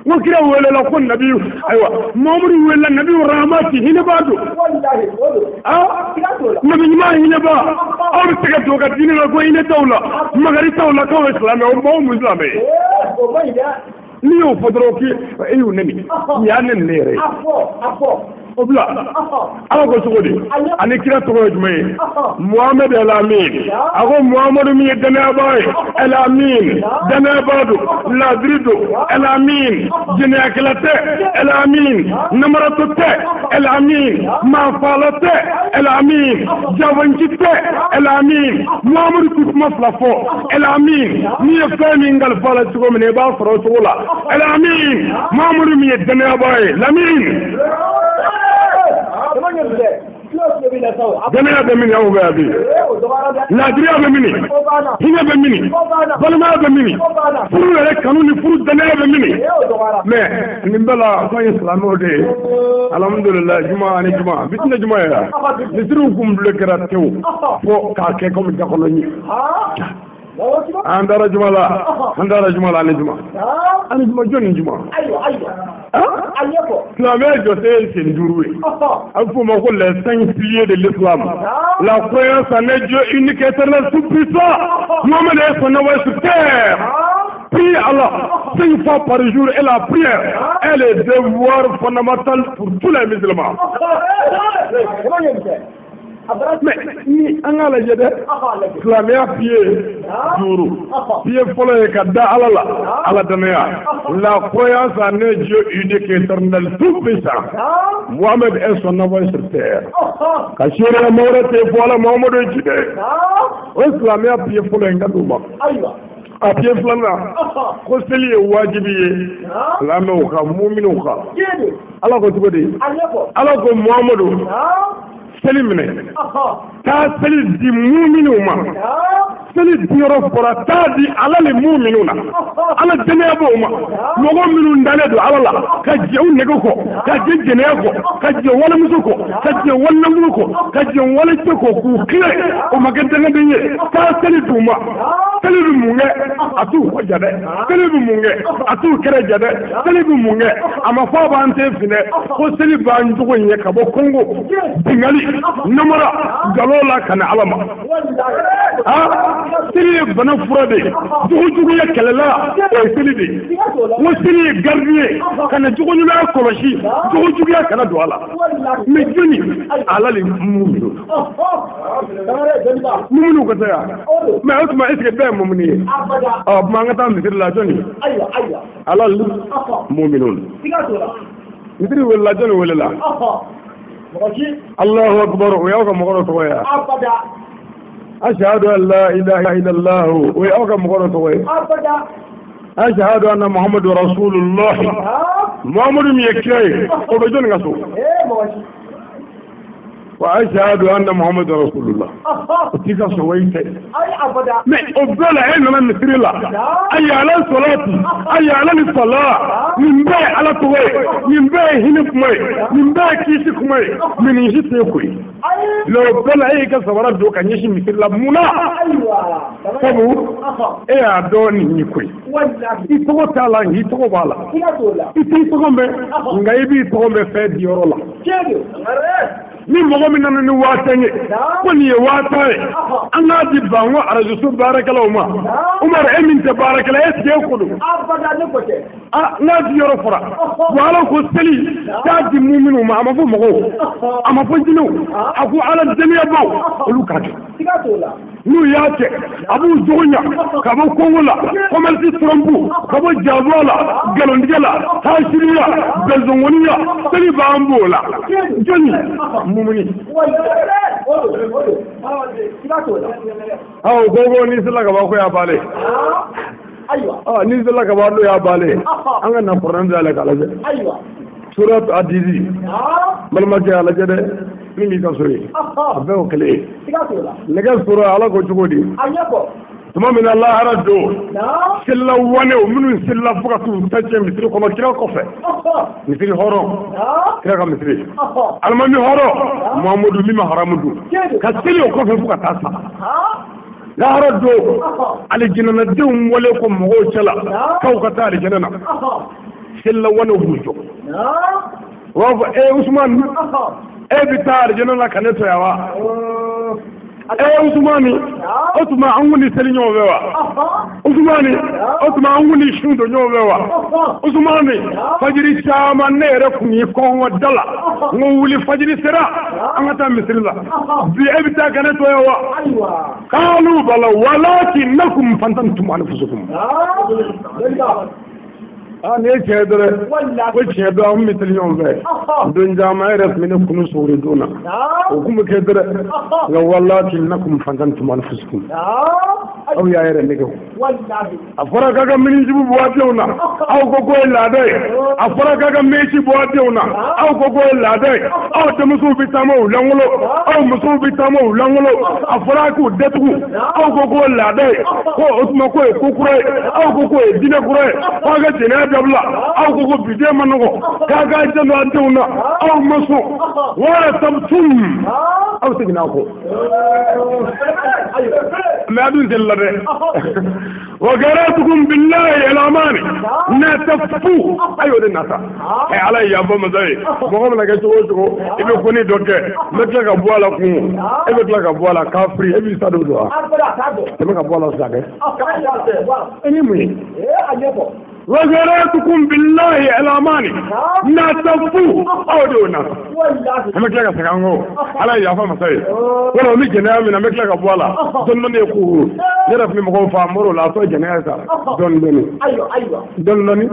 N ko kira welela ko nabi ayiwa Muhamadu welela nabi rahmati hinɛbaa don nabi ɲuman hinɛbaa aw bɛ se ka don ka diinɛ la ko hinɛ t'aw la makari t'aw la k'aw ye silamɛ o maaw mun silamɛ ye n'i y'o fɔ dɔrɔn k'i e y'u nɛni nin y'a nɛni ne yɛrɛ ye o bila ala ko cogo di ani kira tɔgɔ ye jumɛn ye Muhamadu El-Amin a ko Muhamadu min ye danayabaa ye El-Amin danayabaa don laadiri don El-Amin jɛnɛyakɛla tɛ El-Amin namaratɔ tɛ El-Amin maafaala tɛ El-Amin jafanci tɛ El-Amin Muhamadu ti kuma fila fɔ El-Amin n'i ye fɛn min kalifa la cogo min na i b'a sɔrɔ o cogo la El-Amin Muhamadu min ye danayabaa ye Lamin danaya bɛ mini aw bɛ yan bi laadiriya bɛ mini hinɛ bɛ mini balimaya bɛ mini furu yɛrɛ kanu ni furu danaya bɛ mini mais nin bɛɛ la k'an ye silamɛw de ye alhamdulilayi juma ani juma bi tɛna juma yɛrɛ misiriw kun bile kɛra tewu fo k'a kɛ komi dakɔnɔ ɲi an taara juma la an taara juma la ani juma ani juma jɔn ni juma silamɛya jɔsen ye sen duuru ye a bɛ f'o ma ko les 5 piliers de l'islam, la croyance en un Dieu unique, éternel, tout-puissant. Mohammed est son envoyé sur terre. Prie Allah 5 fois par jour et la prière est le devoir fondamental pour tous les musulmans. Mais ni an k'a lajɛ dɛ silamɛya pied duuru pied fɔlɔ ye ka da ala la ala danaya la croyance en un Dieu unique, éternel, tout-puissant. Mohammed est son envoyé sur terre ka seereya maa wɛrɛ tɛ fɔ ala Muhamadu ye ciden o ye silamɛya pied fɔlɔ ye n ka d'o ma a pied filanan ko seli ye wajibi ye silamɛw kan muminw kan ala ko cogo di ala ko Muhamadu seli minɛ taa seli di muminw ma seli diyɔrɔ fɔra taa di ala ni muminw na ala dɛnɛya b'o ma mɔgɔ minnu dalen don ala la ka jɛ u nege kɔ ka jɛ jɛnɛya kɔ ka jɛ walimuso kɔ ka jɛ walinamuru kɔ ka jɛ walicɛ kɔ k'u kile o ma kɛ dangaden ye taa seli d'u ma seli bɛ mun kɛ a t'u kɔ ja dɛ seli bɛ mun kɛ a t'u kɛrɛ ja dɛ seli bɛ mun kɛ a ma fɔ a b'an ten finɛ ko seli b'an jogo ɲɛ ka bɔ Kongo bingali namara galo la ka na ala ma seli ye bana fura de ye jogojuguya kɛlɛla o ye seli de ye n ko seli ye garidi ye ka na jogoɲumanya kɔlɔsi jogojuguya kana don a la mais jɔnni ala le muminu muminu ka taa yan mais o tuma est ce que bɛɛ ye mumuni ye ɔ tuma an ka taa misiri la jɔnni ala muminu misiri welela jɔnni welela Allahu akbar o y'aw ka mɔgɔ dɔ tɔgɔ ye ashhadu an la ilaha illallah o y'aw ka mɔgɔ dɔ tɔgɔ ye ashhadu anna muhammadu rasulullah Muhammadu min ye kira ye o bɛ jɔnni ka so wa ashhadu anna muhammadu rasulullah o t'i ka so wa i tɛ mais o bɛɛ la e nana misiri la ayi ala salati ayi ala ni sala nin bɛɛ ye ala tɔgɔ ye nin bɛɛ ye hinɛ kuma ye nin bɛɛ ye kisi kuma ye mais nin si tɛ koyi mais o bɛɛ la e y'i ka samara don ka ɲɛsin misiri la mun na sabu e y'a dɔn nin ye koyi i tɔgɔ t'a la i tɔgɔ b'a la i t'i tɔgɔ mɛn nka i b'i tɔgɔ mɛn fɛn diyɔrɔ la ni mɔgɔ min nana ni 50,000 ye ko nin ye 50,000 ye an k'a di Banko arajoso baarakɛlaw ma Umaru e min tɛ baarakɛla e sigi e ko don n'a di yɔrɔ fɔra wa ala ko seli t'a di muminw ma a ma fɔ mɔgɔw a ma fɔ jinɛw a ko ala dɛnɛyabaw olu k'a kɛ n'u y'a kɛ a b'u jogo ɲa ka bɔ kongo la commerce trompe ka bɔ jagoya la nkalontigɛ la hasiriya bɛnzɔngɔniya seli b'an b'o la jɔnni mumuni aw ko ko n'i sela ka ban ko y'a bannen n'i sela ka ban n'o y'a bannen an ka na kuranɛ dayɛlɛ k'a lajɛ surat adizi balimakɛ a lajɛ dɛ Min b'i ka so ye a bɛɛ y'o kelen ye nɛgɛ sɔrɔ ala ko cogo di tuma min na lahara don selila wanew minnu selila fo ka t'u ta cɛ misiri kɔnɔ kira kɔfɛ misiri hɔrɔn kira ka misiri alimami hɔrɔn Muhamadu min ma haramu dun ka seli o kɔfɛ fo ka taa sa lahara don alijinɛnadenw wale ko mɔgɔw cɛla k'aw ka taa alijinɛ na selila wanew b'u jɔ u b'a fɔ e Usumani e bɛ taa alijinɛ na ka ne to yan wa Usumani o tuma an kun ni seli ɲɔgɔn fɛ wa Usumani o tuma an kun ni sun don ɲɔgɔn fɛ wa Usumani fajiri caman ne yɛrɛ kun y'i kɔngɔ da la n ko wuli fajiri sera an ka taa misiri la bi e bɛ taa ka ne to yan wa k'alu bala walakinnakum fantantum anfusakum nin ye tiɲɛ ye dɛ ko tiɲɛ don an kun bɛ seli ɲɔgɔn fɛ don caman e yɛrɛ tun bɛ ne kunu sogori don na o kun bɛ kɛ dɛ nka walakinnakum fantantum anfusakum aw y'a yɛrɛ nɛgɛ a fɔra k'a ka minijugu bɔ a denw na aw ko k'o ye laada ye a fɔra k'a ka mɛsi bɔ a denw na aw ko k'o ye laada ye aw denmusow bɛ taama u langolo aw musow bɛ taama u langolo a fɔra k'u datugu aw ko k'o ye laada ye ko o tuma k'o ye ko kura ye aw ko k'o ye diinɛ kura ye k'a ka jɛnɛya dabila aw ko ko bi den ma nɔgɔ k'a k'a janto a denw na aw ma sɔn wala tabtum aw seginna a kɔ mɛ a dun selila dɛ wa garatukum billahi alamani natafu ayo de nata ɛ ala ye yafa masa ye mɔgɔ mana kɛ cogo o cogo i bɛ koni dɔ kɛ n bɛ tila ka bɔ a la kun e bɛ tila ka bɔ a la kafiri e b'i sa don wa e bɛ ka bɔ a la sisan dɛ e ni mun ye وغراتكم بالله الأماني ناتفو أو دونا أما كلا كسرانو على يافا مساي ولا مي جنايا من أما كلا كبوالا دون يكوه نعرف من مقوم فامورو لا تو جنايا سار دون دوني أيوة أيوة دون دوني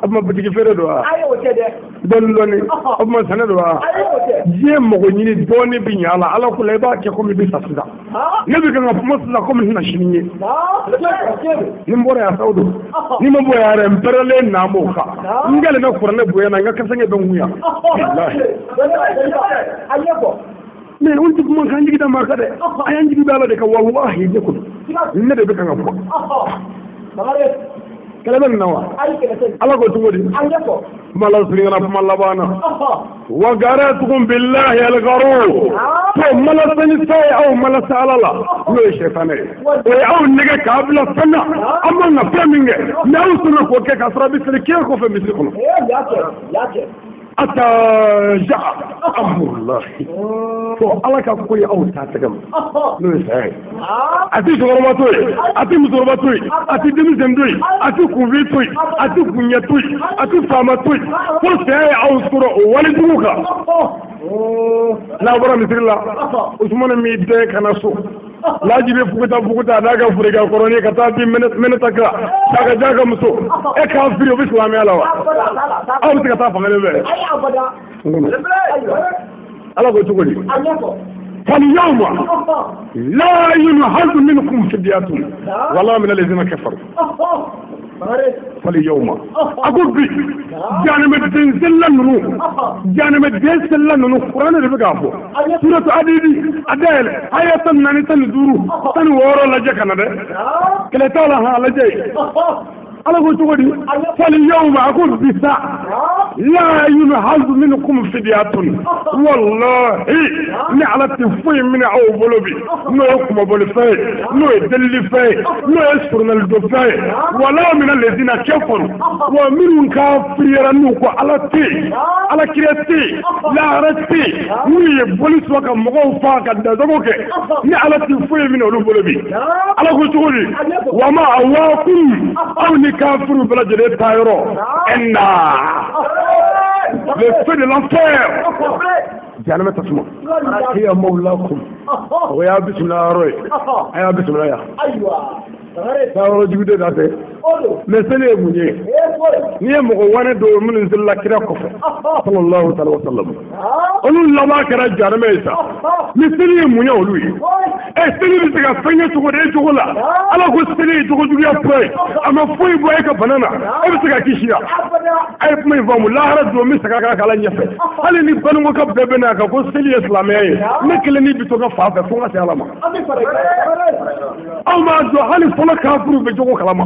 أما بدي كفر دوا أيوة كده دون دوني أما سنة دوا أيوة جيم مغني دوني بينيالا على كل إبا كيكم بيساسدا نبي كنا بمسلا كم هنا شنية نمبر يا سعودو نمبر يا رم perale namoka ngale na kurane boyana nga kasenge don wuya wallahi mais on dit mon kanji da marka de ayan jigi bala de ka wallahi ne ko ne de be kan ko kala ban nawa ala ko tugodi mala sirina mala bana wa garatukum billahi al-gharur to mala sani sai aw mala salala no shaytane o aw nege kabla sanna amma na flaminge na usuna ko ke kasra bi sirke ko fe misri kono ata jaa amrullah to ala ka ko yi aw ta tagam no sai ati sogoroma to yi ati musoroma to yi ati denmisɛn to yi ati kunfin to yi ati kunya to yi ati faama to yi fo saya ye aw sɔrɔ o walejugu kan n'a bɔra misiri la Usumani m'i dɛn ka na so laji bɛ fuguta fuguta a n'a ka fureka kɔrɔnin ka taa di mɛnɛta kan ka ja ka muso e k'a firi o bɛ silamɛya la wa aw bɛ se ka taa fankelen fɛ ala ko cogo di فاليوم لا ينهز منكم فدية ولا من الذين كفروا فاليوم أقول بي يعني ما تنزل النور يعني ما تنزل النور القرآن اللي بقافه سورة عديدي أدال هيا تناني تنزورو تنورو لجا كندا كلا تالا لجا على قول تقولي فاليوم أقول بساعة لا ينهز منكم فدية والله نعلت فوي من أو بلوبي نوكم بلفاي نو دلفاي نو يسرنا الدفاي ولا من الذين كفروا ومن كافر نوكو على تي على كريتي لا رتي ني بوليس وكا مغوفا كدزوك نعلت فوي من أو بلوبي على قول تقولي وما أواكم أو كافر بلا جلد تايرو إن le feu de l'enfer جهنم تسمع هي مولاكم ويا بسم الله روي يا بسم الله يا ايوه تايرو جودة ده Mais seli ye mun ye? N'i ye mɔgɔ wanɛ dɔw minnu selila kira kɔfɛ sallallahu alaihi wa sallam, olu laban kɛra jahanama ye sa. Ni seli ye mun ye olu ye? Ɛ seli bɛ se ka fɛn kɛ cogo di e cogo la? Ala ko seli ye jogojuguya fura ye, a ma foyi bɔ e ka bana na, e bɛ se ka kisi wa? A ye kuma in faamu, lahara don n bɛ segin a kan k'ala ɲɛfɛ. Hali ni baninko ka bɛɛ bɛ n'a kan ko seli ye silamɛya ye, ne kelen ni bi to ka fan fɛ fo n ka se Ala ma. Aw m'a dɔn hali fɔlɔ kafiriw bɛ jogo kalama,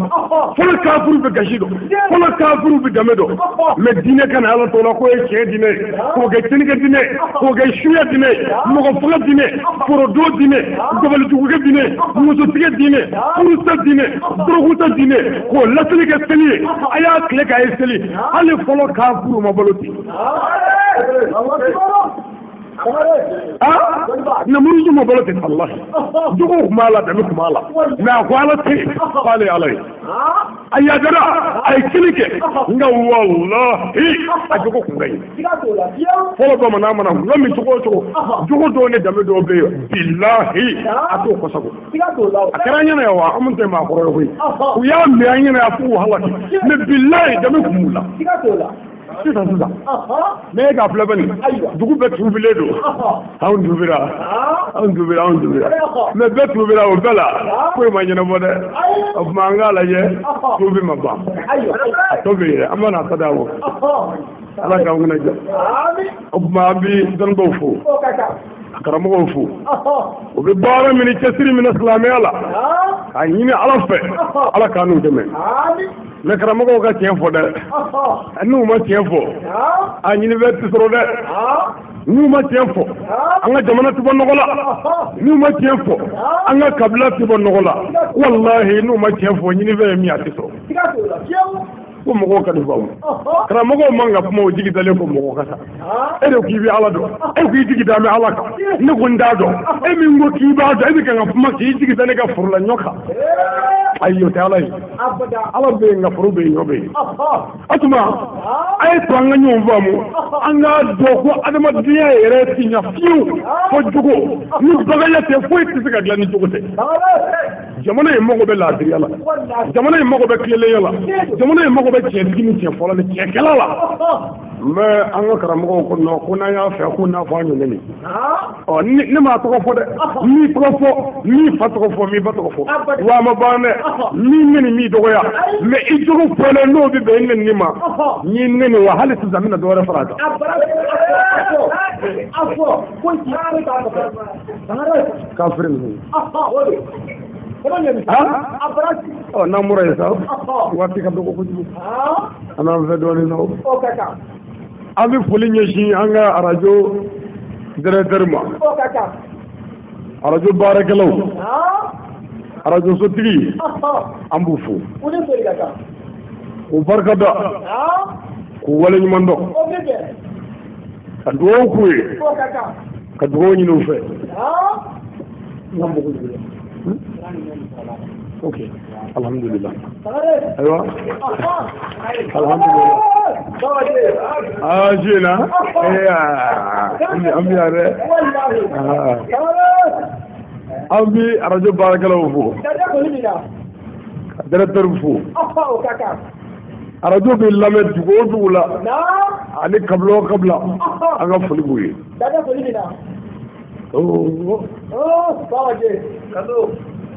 fɔlɔ kafiriw bɛ gasi dɔn, fɔlɔ kafiriw bɛ danbe dɔn. Mais diinɛ ka na Ala tɔgɔ la k'o ye tiɲɛ diinɛ ye, k'o kɛ tiɲɛnikɛ diinɛ ye, k'o kɛ suya diinɛ ye, mɔgɔ faga diinɛ, forodon diinɛ, dabalijugukɛ diinɛ, musotigɛ diinɛ, furusa diinɛ, dɔrɔguta diinɛ, k'o laseli kɛ seli ye. A y'a tile k'a ye seli, hali fɔlɔ kafiriw ma balo ten. Namuruzu ma balo ten walahi, jogo tun b'a la, danbe tun b'a la, mais a ko Ala tɛ yen, k'ale ye Ala ye. A yadara, a ye kelen kɛ, nka walahi a jogo kun ka ɲi. Fɔlɔ bamanan mana gulɔ min cogo o cogo, jogo dɔw ni danbe dɔw bɛ yen, bilahi a t'o kɔsako. A kɛra an ɲɛna yan wa, an minnu tɛ maakɔrɔ ye koyi, u y'a min an ɲɛna yan f'u halaki, mais bilahi danbe kun b'u la. Sisan sisan, ne ye k'a filɛ bani, dugu bɛɛ tuubilen don, anw tuubira, anw tuubira, anw tuubira, mais bɛɛ tuubira o bɛɛ la, foyi ma ɲɛnabɔ dɛ. O tuma an k'a lajɛ, tuubi ma ban, a tɔ bɛ yen, an bɛna a ta d'a ma. Ala k'an kunna diya. O tuma an bɛ dɔnnibaaw fo, a karamɔgɔw fo, u bɛ baara min ni cɛsiri min na silamɛya la, k'a ɲini Ala fɛ, Ala k'an n'u dɛmɛ. Mais karamɔgɔw ka tiɲɛ fɔ dɛ, n'u ma tiɲɛ fɔ, a ɲini bɛ tɛ sɔrɔ dɛ. N'u ma tiɲɛ fɔ, an ka jamana tɛ bɔ nɔgɔ la. N'u ma tiɲɛ fɔ, an ka kabila tɛ bɔ nɔgɔ la. Walahi n'u ma tiɲɛ fɔ, ɲini bɛ ye min ye a tɛ sɔrɔ. Ko mɔgɔw ka nin faamu, karamɔgɔw man ka kuma o jigi dalen ko mɔgɔ ka sa. E de ko k'i bɛ Ala dɔn, e ko k'i jigi da bɛ Ala kan, ne ko n t'a dɔn. E min ko k'i b'a dɔn, e bɛ kan ka kuma k'i jigi da ne ka foro la ɲɔ kan. Ayi, o tɛ Ala ye. Ala bɛ yen, nka foro bɛ yen, ɲɔ bɛ yen. O tuma a ye to an ka ɲɔgɔn faamu, an k'a dɔn ko adamadenya yɛrɛ ti ɲɛ fiyewu fo jogo. Ni baganya tɛ, foyi tɛ se ka dilan ni jogo tɛ. Jamana in mago bɛ laadiriya la, jamana in mago bɛ tilennenya la, jamana in mago bɛ tiɲɛtigi ni tiɲɛ fɔlɔ ni tiɲɛkɛla la. N bɛ an ka karamɔgɔw ko non, ko n'an y'a fɛ ko n'a fɔ an ɲɔgɔn nin. Ɔ ne m'a tɔgɔ fɔ dɛ, n m'i tɔgɔ fɔ, n m'i fa tɔgɔ fɔ, n m'i ba tɔgɔ fɔ, wa a ma ban dɛ, n m'i nɛni, m'i dɔgɔya, mais i jogo fɔlen n'o bɛ bɛn i nɛni ma, n y'i nɛni wa hali sisan n bɛna dɔ wɛrɛ fara a kan. Kafiri ninnu. Ɔ n'an bɔra yen sa, waati ka dɔgɔ kojugu, an b'an fɛ dɔɔnin sa. An bɛ foli ɲɛsin an ka arajo directeur ma, arajo baarakɛlaw, arajo sotigi, an b'u fo, k'u barika da, k'u waleɲuman dɔn, ka dugawu k'u ye, ka dugawu ɲini u fɛ. Ok, alhamdulillah. Ayiwa, alhamdulillah. Ah, jina. An bɛ yan dɛ. An bɛ arajo baarakɛlaw fo, ka directeur fo. Arajo bɛ lamɛn dugu o dugu la, ani kabila o kabila, an ka foli b'u ye.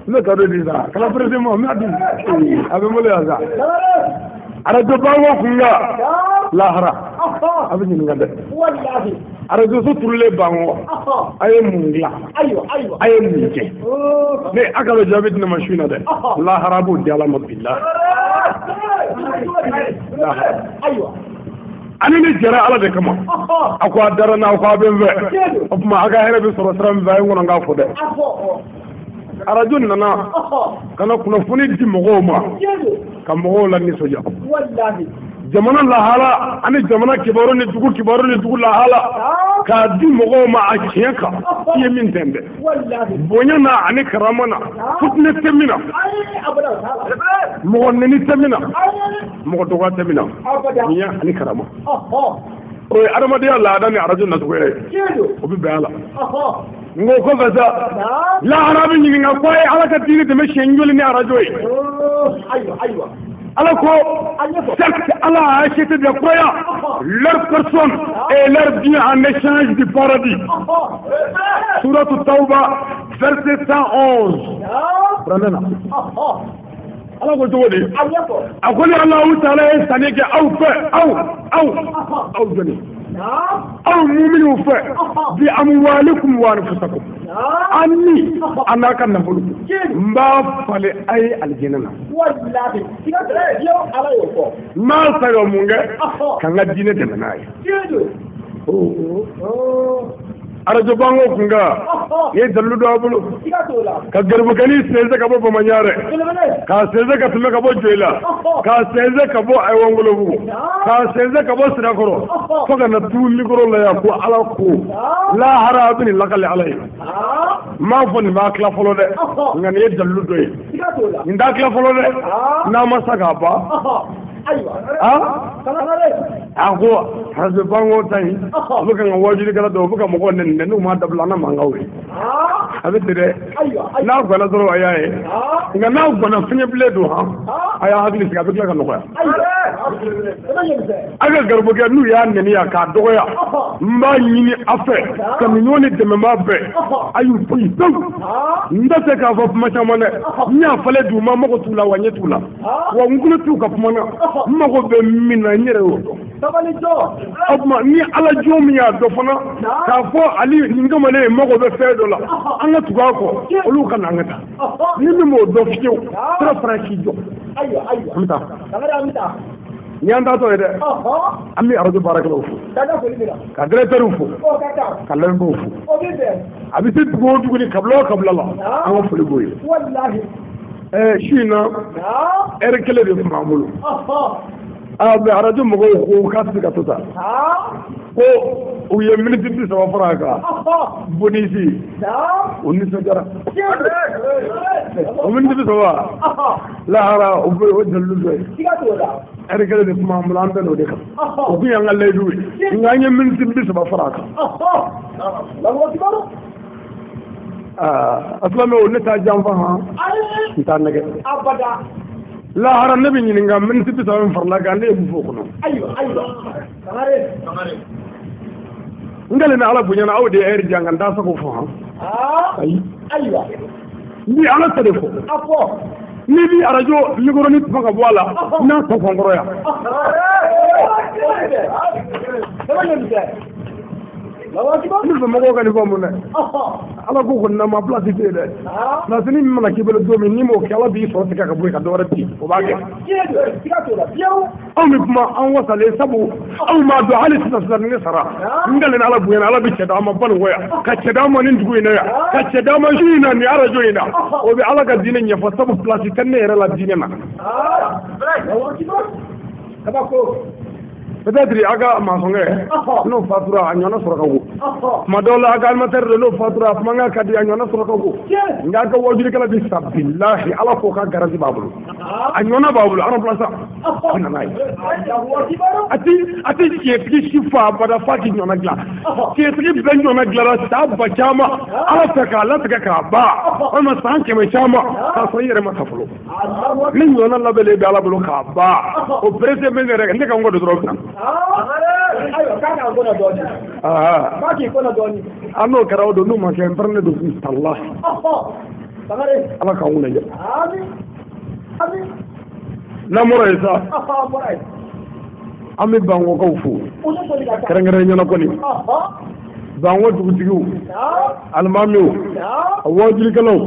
Ne ka dɔ di sa, kana pressé ma, n b'a di, a bɛ n bolo yan sa. Arajo banko kun kan, lahara, a bɛ ɲininka dɛ. Arajo so turulen banko, a ye mun dilan, a ye mun kɛ? Ne a ka jaabi di ne ma su in na dɛ. Lahara b'o di Ala ma bilahi. Lahara. Ani ne jɛra Ala de kama. A ko a dara n na, a ko a bɛ n fɛ. O tuma a ka hɛrɛ bɛ sɔrɔ sira min fɛ, a ye n kɔnɔ n k'a fɔ dɛ. Arajo nana ka na kunnafoni di mɔgɔw ma, ka mɔgɔw la nisɔndiya. Jamana lahala ani jamana kibaru ni dugu kibaru ni dugu lahala k'a di mɔgɔw ma a tiɲɛ kan, i ye min tɛntɛ. Bonya na ani karama na, futinɛ tɛ min na, mɔgɔ nɛni tɛ min na, mɔgɔ dɔgɔya tɛ min na, bonya ani karama. O ye adamadenya laada ni arajo nacogo ye, o bɛ bɛn a la. N ko kɔfɛ sa, lahara bɛ ɲininka ko a ye Ala ka diinɛ dɛmɛ siɲɛ joli ni arajo ye. Ala ko, certes Allah a acheté des croyants, leur personne et leur bien en échange du paradis. Sourate Tauba, verset 111. Prenez-la. Ala ko cogo di? A ko ni Alahu taala ye sanni kɛ aw fɛ, aw aw aw jɔnni? Aw muminiw fɛ, bi amwalikum wa anfusakum. An ni a n'a ka nafolo. N b'a falen a ye alijinɛ na. N b'a san ka mun kɛ? Ka n ka diinɛ dɛmɛ n'a ye. Arajo bango kun kan ni ye dalilu dɔ a bolo ka garibukɛnin sɛnsɛn ka bɔ Bamaɲarɛ, k'a sɛnsɛn ka tɛmɛ ka bɔ Joyila, k'a sɛnsɛn ka bɔ Ayiwangolobugu, k'a sɛnsɛn ka bɔ Sirakɔrɔ fo ka na turu mikoro la yan ko Ala ko lahara a bɛ nin lakale Ala ye. N m'a fɔ nin b'a tila fɔlɔ dɛ, nka nin ye dalilu dɔ ye. Nin t'a tila fɔlɔ dɛ, n'a ma sa k'a ban. A ko arajo bango ta in u bɛ ka n ka wajulikɛla dɔw u bɛ ka mɔgɔw nɛni dɛ, n'u m'a dabila an na mankanw ye. A bɛ ten dɛ, n'a ganna dɔrɔn a y'a ye, nka n'a ganna fiɲɛ bilen don han, a y'a hakili sigi a bɛ tila ka nɔgɔya. A ka garibukɛ n'u y'a nɛni yan k'a dɔgɔya, n b'a ɲini a fɛ ka ninnu ni dɛmɛbaa bɛɛ a y'u to yen pewu. N tɛ se k'a fɔ kuma caman dɛ, n y'a falen d'u ma, n mago t'u la wa ɲɛ t'u la wa n kulo t'u ka kuma na, n mago bɛ min na n yɛrɛ y'o dɔn. O tuma ni Ala jɔn min y'a dɔn fana k'a fɔ ali nin kamalen mago bɛ fɛn dɔ la, an ka tugu a kɔ, olu ka na an ka taa. Ni min m'o dɔn fiyewu, sira fara k'i jɔ. An bɛ taa. Ni y'an taatɔ ye dɛ, an bɛ arajo baarakɛlaw fo, ka directeur fo, ka lamɛnbaaw fo. A bɛ se dugu o dugu ni kabila o kabila la, an ka foli b'o ye. Su in na ɛri kelen de tun b'an bolo. Mɛ arajo mɔgɔw ko k'a tɛ se ka to tan, ko u ye miniti 30 fara a kan bonisi, u nisɔndiyara. O miniti 30 lahara o bɛ o dalilu dɔ ye. Ɛri kelen de tun b'an bolo, an bɛn n'o de kan. O kun y'an ka layidu ye, nka an ye miniti 30 fara a kan. A silamɛw, ne t'a janfa han, n t'a nɛgɛ. Lahara ne bɛ ɲininka miniti 30 min farala kan, ne ye mun fɔ o kɔnɔ? N kɛlen ni Ala bonyana, aw de ye ɛri di yan ka n t'a sago fɔ han. Ayi, n bi Ala ta de fɔ. N'i bi arajo mikoro ni tuma ka bɔ a la, n'a tɔ fɔ n kɔrɔ yan. Ne fɛ mɔgɔw ka nin faamu dɛ. Ala ko kɔni na ma place tɛ yen dɛ. Place ni min mana k'i bolo don min, n'i m'o kɛ, Ala b'i sɔrɔ tigɛ ka bɔ yen ka dɔ wɛrɛ di, o b'a kɛ. Anw bɛ kuma an wasalen, sabu anw b'a dɔn hali sisan sisan ni ne sara, n kɛlen Ala bonyana, Ala bɛ cɛ d'an ma Banikɔ yan, ka cɛ d'an ma nin dugu in na yan, ka cɛ d'an ma su in na nin arajo in na. O bɛ Ala ka diinɛ ɲɛfɔ, sabu place tɛ ne yɛrɛ la diinɛ na. Peut-être a ka maçonkɛ n'o fatura a ɲɔgɔnna sɔrɔ ka go. Tuma dɔw la a ka animateur dɔ n'o fatura a kuma ka di a ɲɔgɔnna sɔrɔ ka go. Nka a ka wajulikɛla bi sa, bilahi Ala ko k'a garanti b'a bolo, a ɲɔgɔnna b'a bolo, remplaçant a bɛ na n'a ye. A ti tiɲɛtigi si fɔ abada f'a k'i ɲɔgɔnna dilan. Tiɲɛtigi bɛɛ ɲɔgɔnna dilanna san ba caman Ala fɛ k'a latigɛ k'a ban, walima san 100 caman k'a sɔrɔ i yɛrɛ ma sa fɔlɔ. Ni ɲɔgɔnna labɛnnen bɛ Ala bolo k'a ban, o pressé bɛ ne yɛrɛ ne ka n kɔ don dɔrɔn bi na. A n'o kɛra o don, n'o ma kɛ n pɛrɛnnen don talahi. Ala k'an kunna jɛ. N'an bɔra yen sa, an bɛ Bankɔkaw fo kɛrɛnkɛrɛn ɲɛna kɔni. Banko dugutigiw, alimamiw, a wajulikɛlaw,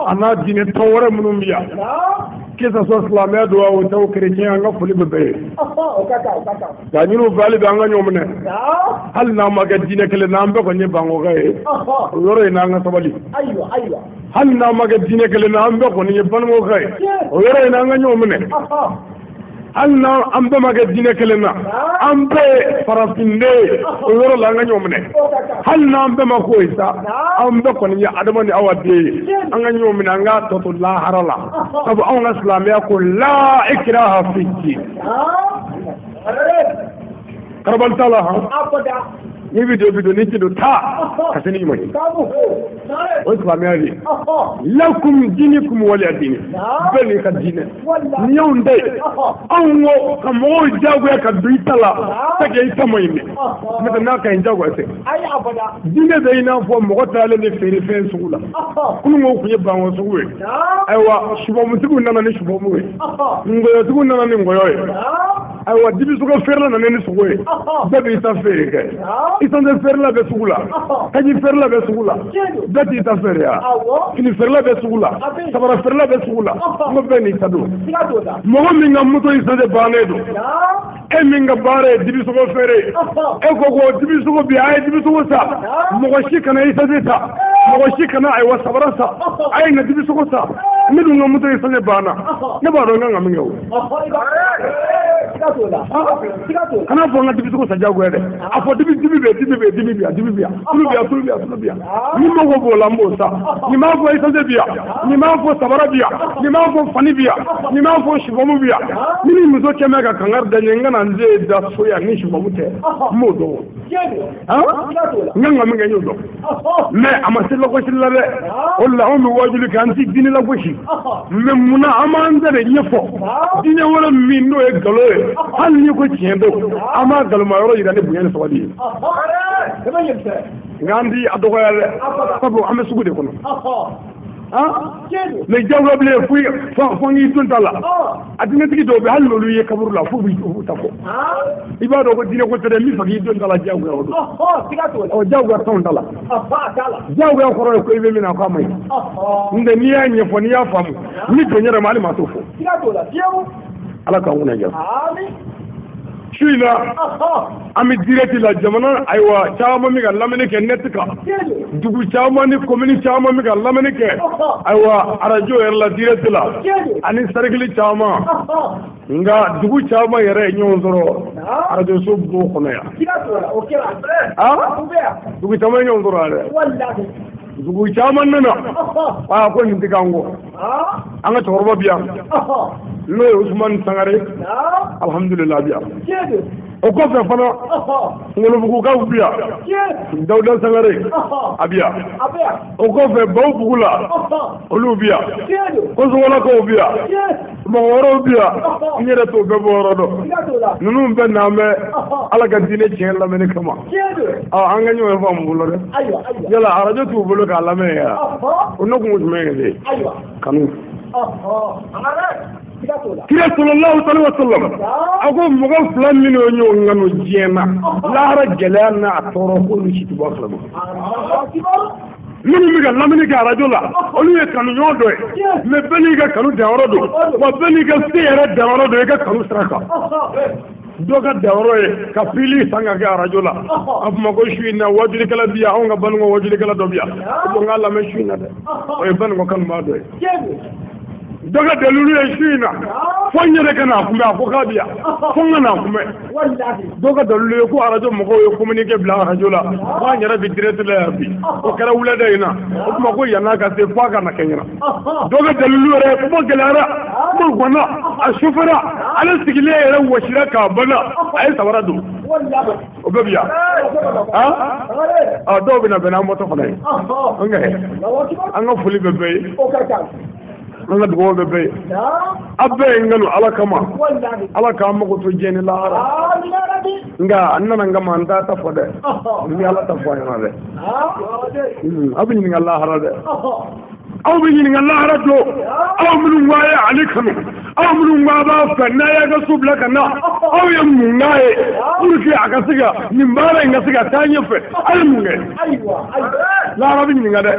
a n'a diinɛ tɔn wɛrɛ minnu bɛ yan, que ça soit silamɛya don o tɛ o chrétien, an ka foli bɛ bɛɛ ye. K'a ɲini u fɛ hali bi an ka ɲɔgɔn minɛ, hali n'an ma kɛ diinɛ kelen n'an bɛɛ kɔni ye Bankɔka ye, o yɔrɔ in na an ka sabali. Hali n'an ma kɛ diinɛ kelen n'an bɛɛ kɔni ye Banikɔka ye, o yɔrɔ in na an ka ɲɔgɔn minɛ. Hali n'an bɛɛ ma kɛ diinɛ kelen na, an bɛɛ ye farafinden ye, o yɔrɔ la an ka ɲɔgɔn minɛ. Hali n'an bɛɛ ma k'o ye sa, an bɛɛ kɔni ye Adama ni Awa den ye, an ka ɲɔgɔn minɛ, an k'a tɔ to lahara la. Sabu anw ka silamɛya ko la ikraha fi diin. Karabali t'a la han. N'i bɛ don bi don n'i tɛ don taa ka se ni ɲuman ye. O ye silamɛya de ye. Lakum diinikum waliya diini. Bɛɛ n'i ka diinɛ. Nin y'anw ta ye. Anw ko ka mɔgɔw diyagoya ka don i ta la c'est que i ta man ɲi dɛ. N'o tɛ n'a ka ɲi diyagoya tɛ. Diinɛ bɛ i n'a fɔ mɔgɔ taalen ni feerefɛn sugu la. Kunun ko tun ye banko sugu ye. Ayiwa subamutigiw nana ni subamu ye. Ngɔyɔtigiw nana ni ngɔyɔ ye. Ayiwa dibisogo feerela nana ni sogo ye. Bɛɛ b'i ta feere kɛ. Isanse feerela bɛ sugu la. Kaji feerela bɛ sugu la. Bɛɛ t'i ta feere ya. Fini feerela bɛ sugu la. Sabara feerela bɛ sugu la. N ko bɛɛ n'i ta don. Mɔgɔ min ka moto isanse bannen don. E min ka baara ye dibisogo feere ye. E ko ko dibisogo bi a ye dibisogo san. Mɔgɔ si kana isanse san. Mɔgɔ si kana ayiwa sabara san. A ye na dibisogo san. Ne dun ka moto isanse banna. Ne b'a dɔn n kan ka min kɛ o. Kana fɔ n ka dibisogo san diyagoya dɛ. A fɔ dibi dibi bɛ dibi bɛ dibi bi yan dibi bi yan tulu bi yan tulu bi yan tulu bi yan. Ni mago b'o la n b'o san. Nin m'a fɔ isanse bi yan. Nin m'a fɔ sabara bi yan. Nin m'a fɔ fani bi yan. Nin m'a fɔ sifamu bi yan. Ni ni muso kɛmɛ ka kangari da n ye n kana n den da so yan ni sifamu tɛ n b'o dɔn o. N kan ka min kɛ n y'o dɔn. Mais a ma se lagosili la dɛ. O de la anw bɛ waajuli kɛ an ti diinɛ lagosi. Mais munna an b'an ta de ɲɛfɔ. Diinɛ wɛrɛ min n'o ye nkalon ye hali n'i ko tiɲɛ don an b'a nkalonma yɔrɔ yira ni bonya ni sabali ye. Nka an ti a dɔgɔya dɛ sabu an bɛ sugu de kɔnɔ. Mais diyagoya bilen fo n k'i don ta la. A diinɛtigi dɔw bɛ hali n'olu ye kaburu la f'u b'u ta fɔ. I b'a dɔn ko diinɛ ko tɛ dɛ n bɛ fɛ k'i don ta la diyagoya o don. Ɔ diyagoya t'anw ta la. Diyagoya kɔrɔ ye ko i bɛ min na k'a man ɲi. N'o tɛ n'i y'a ɲɛfɔ n'i y'a faamu ni don yɛrɛ ma hali maa t'o fɔ. Ala k'an kunna diya. Su in na an bɛ direct la jamana ayiwa caman bɛ ka lamɛnni kɛ net kan. Dugu caman ni commune caman bɛ ka lamɛnni kɛ. Ayiwa arajo yɛrɛ la direct la ani cercle caman. Nka dugu caman yɛrɛ ye ɲɔgɔn sɔrɔ arajoso b'o kɔnɔ yan. Dugu caman ye ɲɔgɔn sɔrɔ yan dɛ. Dugu caman nana aa ko nin tɛ k'an kɔ. An ka cɛkɔrɔba bi yan n'o ye Usumani Sangare alhamdulilah bi yan. O kɔfɛ fana Ngolobugukaw bi yan Dawuda Sangare a bi yan. O kɔfɛ Bawbugu la olu bi yan. Kosowalakaw bi yan. Mɔgɔ wɛrɛw bi yan n yɛrɛ t'o bɛɛ bɔ yɔrɔ dɔn. Ninnu bɛɛ n'an bɛ Ala ka diinɛ tiɲɛ lamɛnni kama. An ka ɲɔgɔn faamu bolo dɛ. Yala arajo t'u bolo k'a lamɛn yan. O ne kun jumɛn ye de? Kanu. Kira sallallahu alaihi wa sallam a ko mɔgɔ fila minnu ye ɲɔgɔn kanu diɲɛ na lahara gɛlɛya n'a tɔɔrɔ k'olu si tɛ bɔ a kalama. Minnu bɛ ka lamɛnni kɛ arajo la olu ye kanu ɲɔgɔn dɔ ye mais bɛɛ n'i ka kanu danyɔrɔ don wa bɛɛ n'i ka se yɛrɛ danyɔrɔ don i ka kanu sira kan. Dɔ ka danyɔrɔ ye ka pili san ka kɛ arajo la a fɔ ma ko su in na wajulikɛla bi yan anw ka Banikɔ wajulikɛla dɔ bi yan o n k'a lamɛn su in na dɛ o ye Banikɔ kanubaa dɔ ye. Dɔ ka dalilu ye su in na fo n yɛrɛ ka n'a kunbɛn a ko k'a bi yan fo n ka n'a kunbɛn. Dɔ ka dalilu ye ko arajo mɔgɔw ye communiqué bila arajo la ko an yɛrɛ bi direct la yan bi o kɛra wulada in na o tuma ko yann'a ka se fo a ka na kɛ ɲɛna. Dɔ ka dalilu yɛrɛ ye kuma gɛlɛyara kuma gwanna a sufɛra ale sigilen yɛrɛ wɔsira k'a banna a ye sabara don o bɛɛ bi yan. Dɔw bɛ na bɛn n'an bɔtɔ fana ye. An ka foli bɛ bɛɛ ye. An ka dugawu bɛ bɛɛ ye. A bɛɛ ye n kanu Ala kama. Ala k'an mago to diɲɛ ni lahara. Nka n nana n kama n t'a ta fɔ dɛ. N bɛ Ala ta fɔ a ɲɛna dɛ. Aw bɛ ɲininka lahara dɛ. Aw bɛ ɲininka lahara don. Aw minnu ko a ye ale kanu. Aw minnu ko a b'a fɛ n'a y'a ka so bila ka na. Aw ye mun k'a ye pour que a ka se ka nin baara in ka se ka taa ɲɛfɛ. Aw ye mun kɛ? Lahara bɛ ɲininka dɛ.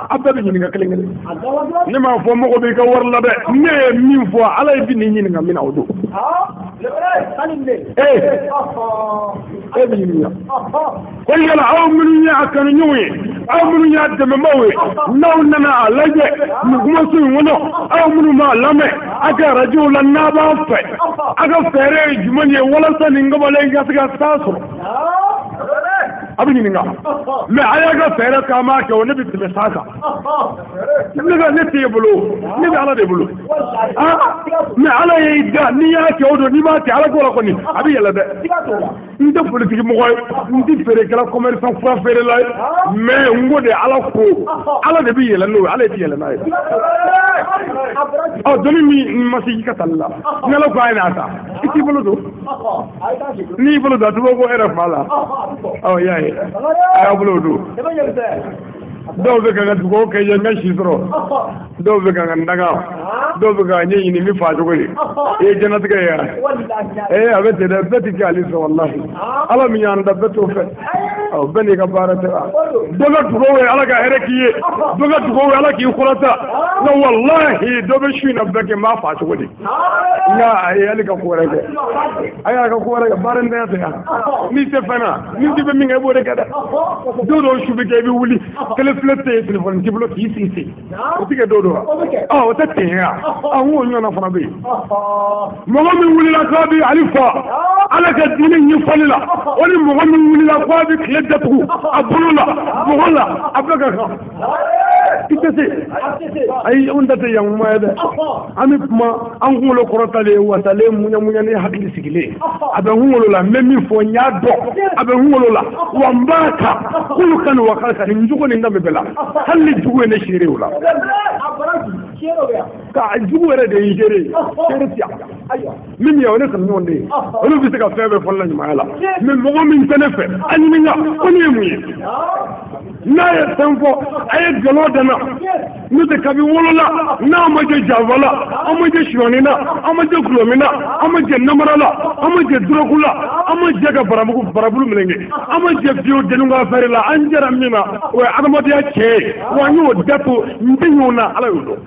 Aw bɛɛ bɛ ɲininka kelen kelen. Ne m'a fɔ mɔgɔ b'i ka wari la dɛ. Ne ye min fɔ Ala ye bi nin ɲininka min na o don. E bɛ ɲininka. Ko yala aw minnu ye a kanu ɲɔgɔn ye aw minnu y'a dɛmɛbaaw ye n'aw nana a lajɛ nin kumaso in kɔnɔ aw minnu b'a lamɛn a ka arajow la n'a b'a fɛ a ka fɛɛrɛ ye jumɛn ye walasa nin kamalen in ka se ka taa sɔrɔ. A bɛ ɲininka mais a y'a ka fɛɛrɛ k'an b'a kɛ o ne bɛ tɛmɛ san kan. Ne ka ne t'e bolo ne bɛ Ala de bolo. Mais Ala y'i da n'i y'a kɛ o don n'i m'a kɛ Ala ko la kɔni a bɛ yɛlɛ dɛ. N tɛ politiki mɔgɔ ye, n tɛ feerekɛla commerçant fura feerela ye, mais n ko de Ala ko Ala de bɛ yɛlɛ n'o ye, Ala de tɛ yɛlɛ n'a ye. Ɔ dɔnni min ma se i ka tali la, ni Ala ko a ye n'a ta, i t'i bolo don. N'i y'i bolo don a tɛ bɔ ko e yɛrɛ fa la. Ɔ i y'a ye, a y'a bolo don. Dɔw bɛ ka n ka dugawu kɛ n ka si sɔrɔ, dɔw bɛ ka n ka daga, dɔw bɛ ka ɲɛɲini n bɛ fa cogo di. I ye diɲɛlatigɛ ye wa? Ee a bɛ ten dɛ, bɛɛ tɛ kɛ ale fɛ walahi. Ala min y'an da bɛɛ t'o fɛ. Ɔ bɛɛ n'i ka baara tɛ wa? Dɔ ka dugawu ye Ala ka hɛrɛ k'i ye, dɔ ka dugawu ye Ala k'i kɔrɔta. Nka walahi dɔ bɛ su in na bɛɛ kɛ n b'a fa cogo di. Nka ayi hali ka ko wɛrɛ kɛ. A y'a ka ko wɛrɛ kɛ, baara ntanya tɛ yan. N'i tɛ fɛn na, n'i tɛ fɛn min kɛ i b'o de kɛ dɛ. Don dɔw su bɛ kɛ i bɛ wuli, télé filɛ tɛ yen, téléphone t'i bolo k'i sigi ten. O tɛ kɛ don dɔ wa? Ɔ o tɛ ten ya. Ɔ n k'o ɲɔgɔnna fana bɛ yen. Mɔgɔ min wulila k'a bɛ Ali fa, Ala ka diinɛ ɲɛfɔli la, o ni mɔgɔ min wulila k'a bɛ tile datugu a bolo la, bɔgɔ la, a bɛɛ ka kan. I tɛ se. Ayi anw ta tɛ yan kuma ye dɛ. An bɛ kuma an kunkolo kɔrɔtalen, wasalen, muɲamuɲalen, hakili sigilen. A bɛ n kunkolo la, n bɛ min fɔ n y'a dɔn. A bɛ n kunkolo la, wa n b'a kan. K'olu ka nin wa ka nin jogo nin danbe bɛɛ la. Hali ni jugu ye ne seere o la. Ka jugu yɛrɛ de ye n seere ye. Seere ti yan. Min ye o ne kanuɲɔgɔn de ye. Olu bɛ se ka fɛn bɛɛ fɔ ne la ɲumanya la. Mais mɔgɔ min tɛ ne fɛ, a ɲininka ko ne ye mun ye. N'a ye fɛn fɔ, a ye nkalon da n na. N'o tɛ kabi wolola, n'a ma jɛ janfa la, an ma jɛ sonyani na, an ma jɛ gulɔmin na, an ma jɛ namara la, an ma jɛ dɔrɔgu la, an ma jɛ ka barabulu meleke, an ma jɛ fiyewu denw ka affaire la, an jɛra min na o ye adamadenya tiɲɛ ye, wa n y'o datu n tɛ ɲɔgɔn na, Ala y'o dɔn.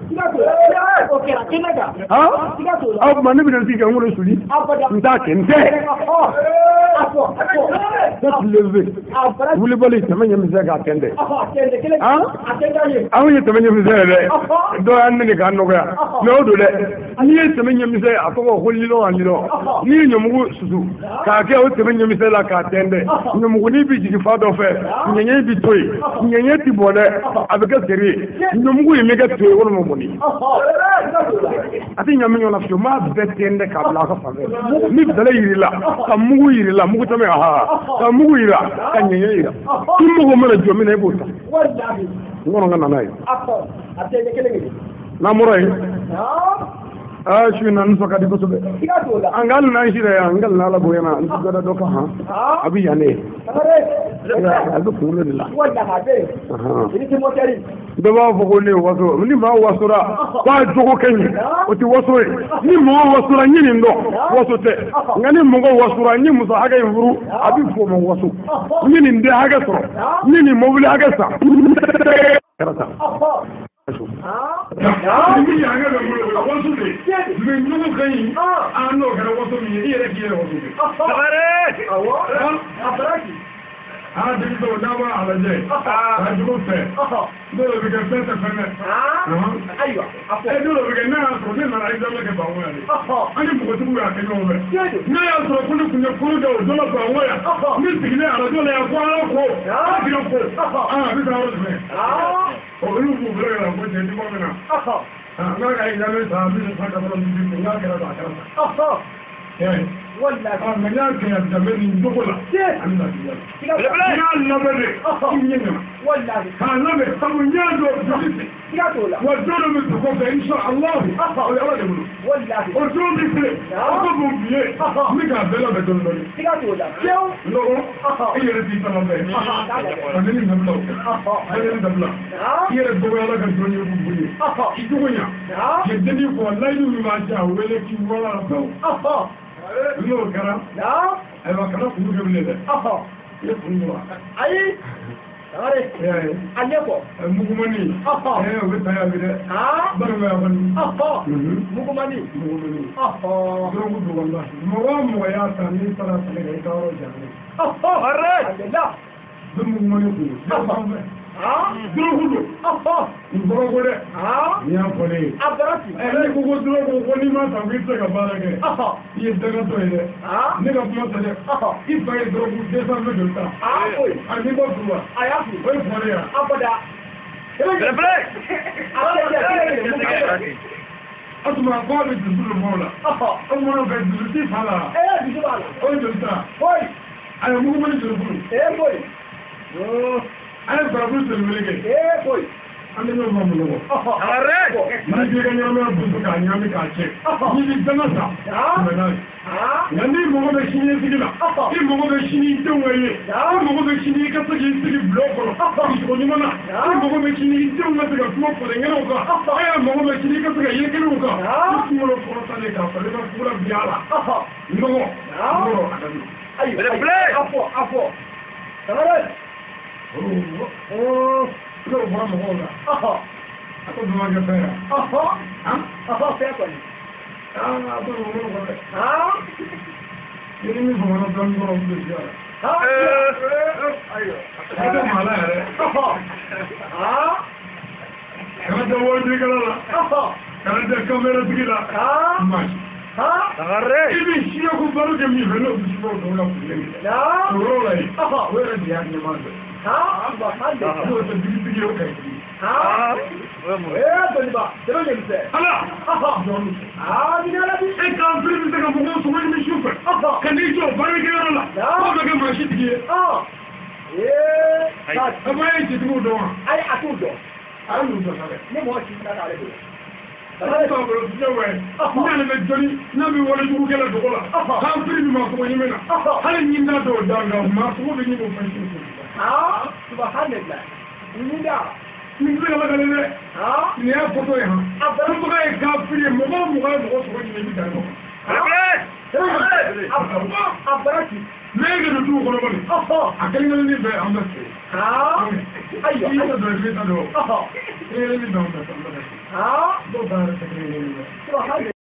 Aa o tuma ne bɛna sigi ka n wolo suli, n t'a kɛ n tɛ. Wulibali tɛmɛ ɲɛmisɛn k'a tɛntɛn. Anw ye tɛmɛ ɲɛmisɛn ye dɛ, dɔw y'an nɛni k'an nɔgɔya, mais o don dɛ. N'i ye tɛmɛ ɲɛmisɛn a tɔgɔ ko lilɔn a lilɔn, n'i ye ɲɔmugu susu k'a kɛ o tɛmɛ ɲɛmisɛn la k'a tɛntɛn, ɲɔmuguni bɛ jigin fa dɔ fɛ, ɲɛɲɛ bɛ to yen, ɲɛɲɛ ti bɔ dɛ, a bɛ kɛ seri ye, ɲɔmugu in bɛ kɛ to ye walima mɔni. A tɛ ɲami ɲɔgɔn na fiyewu, n b'a bɛɛ tɛntɛn k'a bila a ka fan fɛ. Ni bɛlɛ yirila ka mugu yirila, mugu tɛmɛ ka mugu yira ka ɲɛɲɛ yira, i mago mana jɔ min na i b'o ta. N kɔnɔ ka na n'a ye. N'an bɔra yen, aa su in na nisɔn ka di kosɛbɛ. An ka hali n'an sira yan, n ka n'Ala bonyana, n tɛ dɔ da dɔ kan han, a bɛ yan ne ye, a bɛ kunkolo de la. Dɔ b'a fɔ ko ne ye waso, ni maa wasora k'a jogo ka ɲi, o tɛ waso ye. Ni mɔgɔ wasora n ye nin dɔn, waso tɛ. Nka ni mɔgɔ wasora n ye muso hakɛ in furu, a bɛ f'o ma waso. N ye nin den hakɛ sɔrɔ, n ye nin mobili hakɛ san. Kɛra tan. Ni hakɛ bɛ bolo o ye waso de ye. Mais jogo ka ɲi, a n'o kɛra waso min ye, i yɛrɛ k'i yɛrɛ waso de. Aa denmisɛnw n'a b'a lajɛ a jogo fɛ, dɔw bɛ kɛ fɛn tɛ fɛn dɛ. Ayiwa, dɔw bɛ kɛ n'a y'a sɔrɔ ne nana examen kɛ Bamakɔ yan de, an ni npogotigiw y'a kɛ ɲɔgɔn fɛ. N'a y'a sɔrɔ ko ne tun ye kolo kɛ o don la Bamakɔ yan, ne sigilen arajo la yan ko Ala ko, Ala kira ko, aa a bɛ taa yɔrɔ jumɛn? Olu b'u bolo yɛlɛ ko cɛ jugu min na. N k'a ka examen san 1998, n k'a kɛra tan a kɛra tan. Wallahi, mais n y'a kɛ yan danbe nin jogo la, ani lafiya la. N y'a labɛn de, i ɲɛ ɲɛna. K'a labɛn, sabu n y'a dɔn joli tɛ. Wa don dɔ bɛ don kɔfɛ, insha Allah, o ye Ala de bolo. O don bɛ se, o ko b'o bi ye, n bɛ k'a bɛɛ labɛn dɔɔni dɔɔni. N dɔgɔ, i yɛrɛ t'i ta labɛn. Ka nɛni dabila o. Ka nɛni dabila. I yɛrɛ dɔgɔya Ala ka jɔn ye k'u bonya. I jogo ɲa. K'i deli kɔ, layidu min b'an cɛ, a wele k'i wala la pewu. N'o kɛra, ayiwa kana kuru kɛ bilen dɛ. I ye kuru wa? Ayi. A ɲɛfɔ. Mugumani. O bɛ ta yan bi dɛ. Balimaya kɔni. Mugumani. Mugumani. Dɔrɔgu don walahi. Mɔgɔ o mɔgɔ y'a ta n'i taara sɛnɛ kɛ i ka yɔrɔ jalen. Bɛ mugumani kun. Dɔrɔgu don. N kɔrɔ ko dɛ. N'i y'a fɔ ne ye. Ne ko ko dɔrɔgu ko n'i ma ta ko i tɛ se ka baara kɛ. I ye dagatɔ ye dɛ. Ne ka kuma tɛ dɛ. I fa ye dɔrɔgu 220 joli ta. A n'i ma furu wa? A y'a furu. O ye fɔlen ye wa? Abada. O tuma ko a bɛ dusu don maaw la. O tuma fɛ dusu t'i fa la. Dusu b'a la. O ye joli ta. A ye mugumani joli bolo. Ee koyi. A ye farafin joli meleke. Ee koyi. An bɛ ɲɔgɔn faamu ɲɔgɔn. N'i k'i ka ɲɛnamaya boso k'a ɲagami k'a cɛ. N'i b'i danga sa. Tɛmɛ n'a ye. Nka n'i mago bɛ siniɲɛsigi la. I mago bɛ sini i denw ka ye. I mago bɛ sini i ka se k'i sigi bulon kɔnɔ. Sigicogo ɲuman na. I mago bɛ sini i denw ka se ka kuma fɔlenkɛnɛw kan. E yɛrɛ mago bɛ sini i ka se ka yeli kan. I kunkolo kɔrɔtalen k'a sɔrɔ i ma fugula bi a la. Nɔgɔ. Nɔgɔ a ka di. Ayi. A fɔ a fɔ. Sangare. N'o bɔra mɔgɔw la. A ko dama kɛ fɛn ye. Fɛn kɔni. A ko mɔgɔw kɔnɔ dɛ. Ni min famana dɔɔnin dɔrɔn olu bɛ si a la. Ayiwa. A tɛ maa la yɛrɛ. Kana tɛ warijɛkɛla la. Kana tɛ kameratigi la. Maa si. I bɛ siya ko baro kɛ min fɛ n'o bɛ siya o dɔw la kulen kɛ. O yɔrɔ la yen. O yɛrɛ de y'a ɲɛmaa dɔ ye. N'o tɛ digitigi ye o ka ɲi. Dɔnniba, dɛmɛ de bɛ fɛ. Ala. Jɔn. E k'an fili bɛ se ka mɔgɔw sogo ɲimi su fɛ. Ka n'i jɔ baarakɛyɔrɔ la. K'o bɛ kɛ maa si tigi ye. A b'a ye cɛtigiw dɔn wa? Ayi, a t'u dɔn. A ye mun dɔn sa dɛ? Ne mɔgɔ si tɛ k'ale bolo. N'ale bɛ jɔni n'a bɛ walejugu kɛ la dogo la k'an fili bɛ maa sogo ɲimi na hali ɲin t'a dɔw da nka maa sogo bɛ ɲimi o fɛn si t'o la. Subhanallah. Ɲin da. Nin tɛ se ka lakale dɛ. Nin y'a fɔtɔ ye han. Dɔnbaga ye kafiri ye mɔgɔ o mɔgɔ ye mɔgɔ sogo ɲimi i bɛ dan kɔ. A bara ci. N'e ye ka don dugu kɔnɔ kɔni. A kelen kelennin bɛɛ an bɛ fɛ. Ayiwa. I ta dɔn i ta dɔn. Kelen kelennin bɛɛ an bɛ fɛ. Dɔw ta yɛrɛ tɛ kelen kelennin bɛɛ.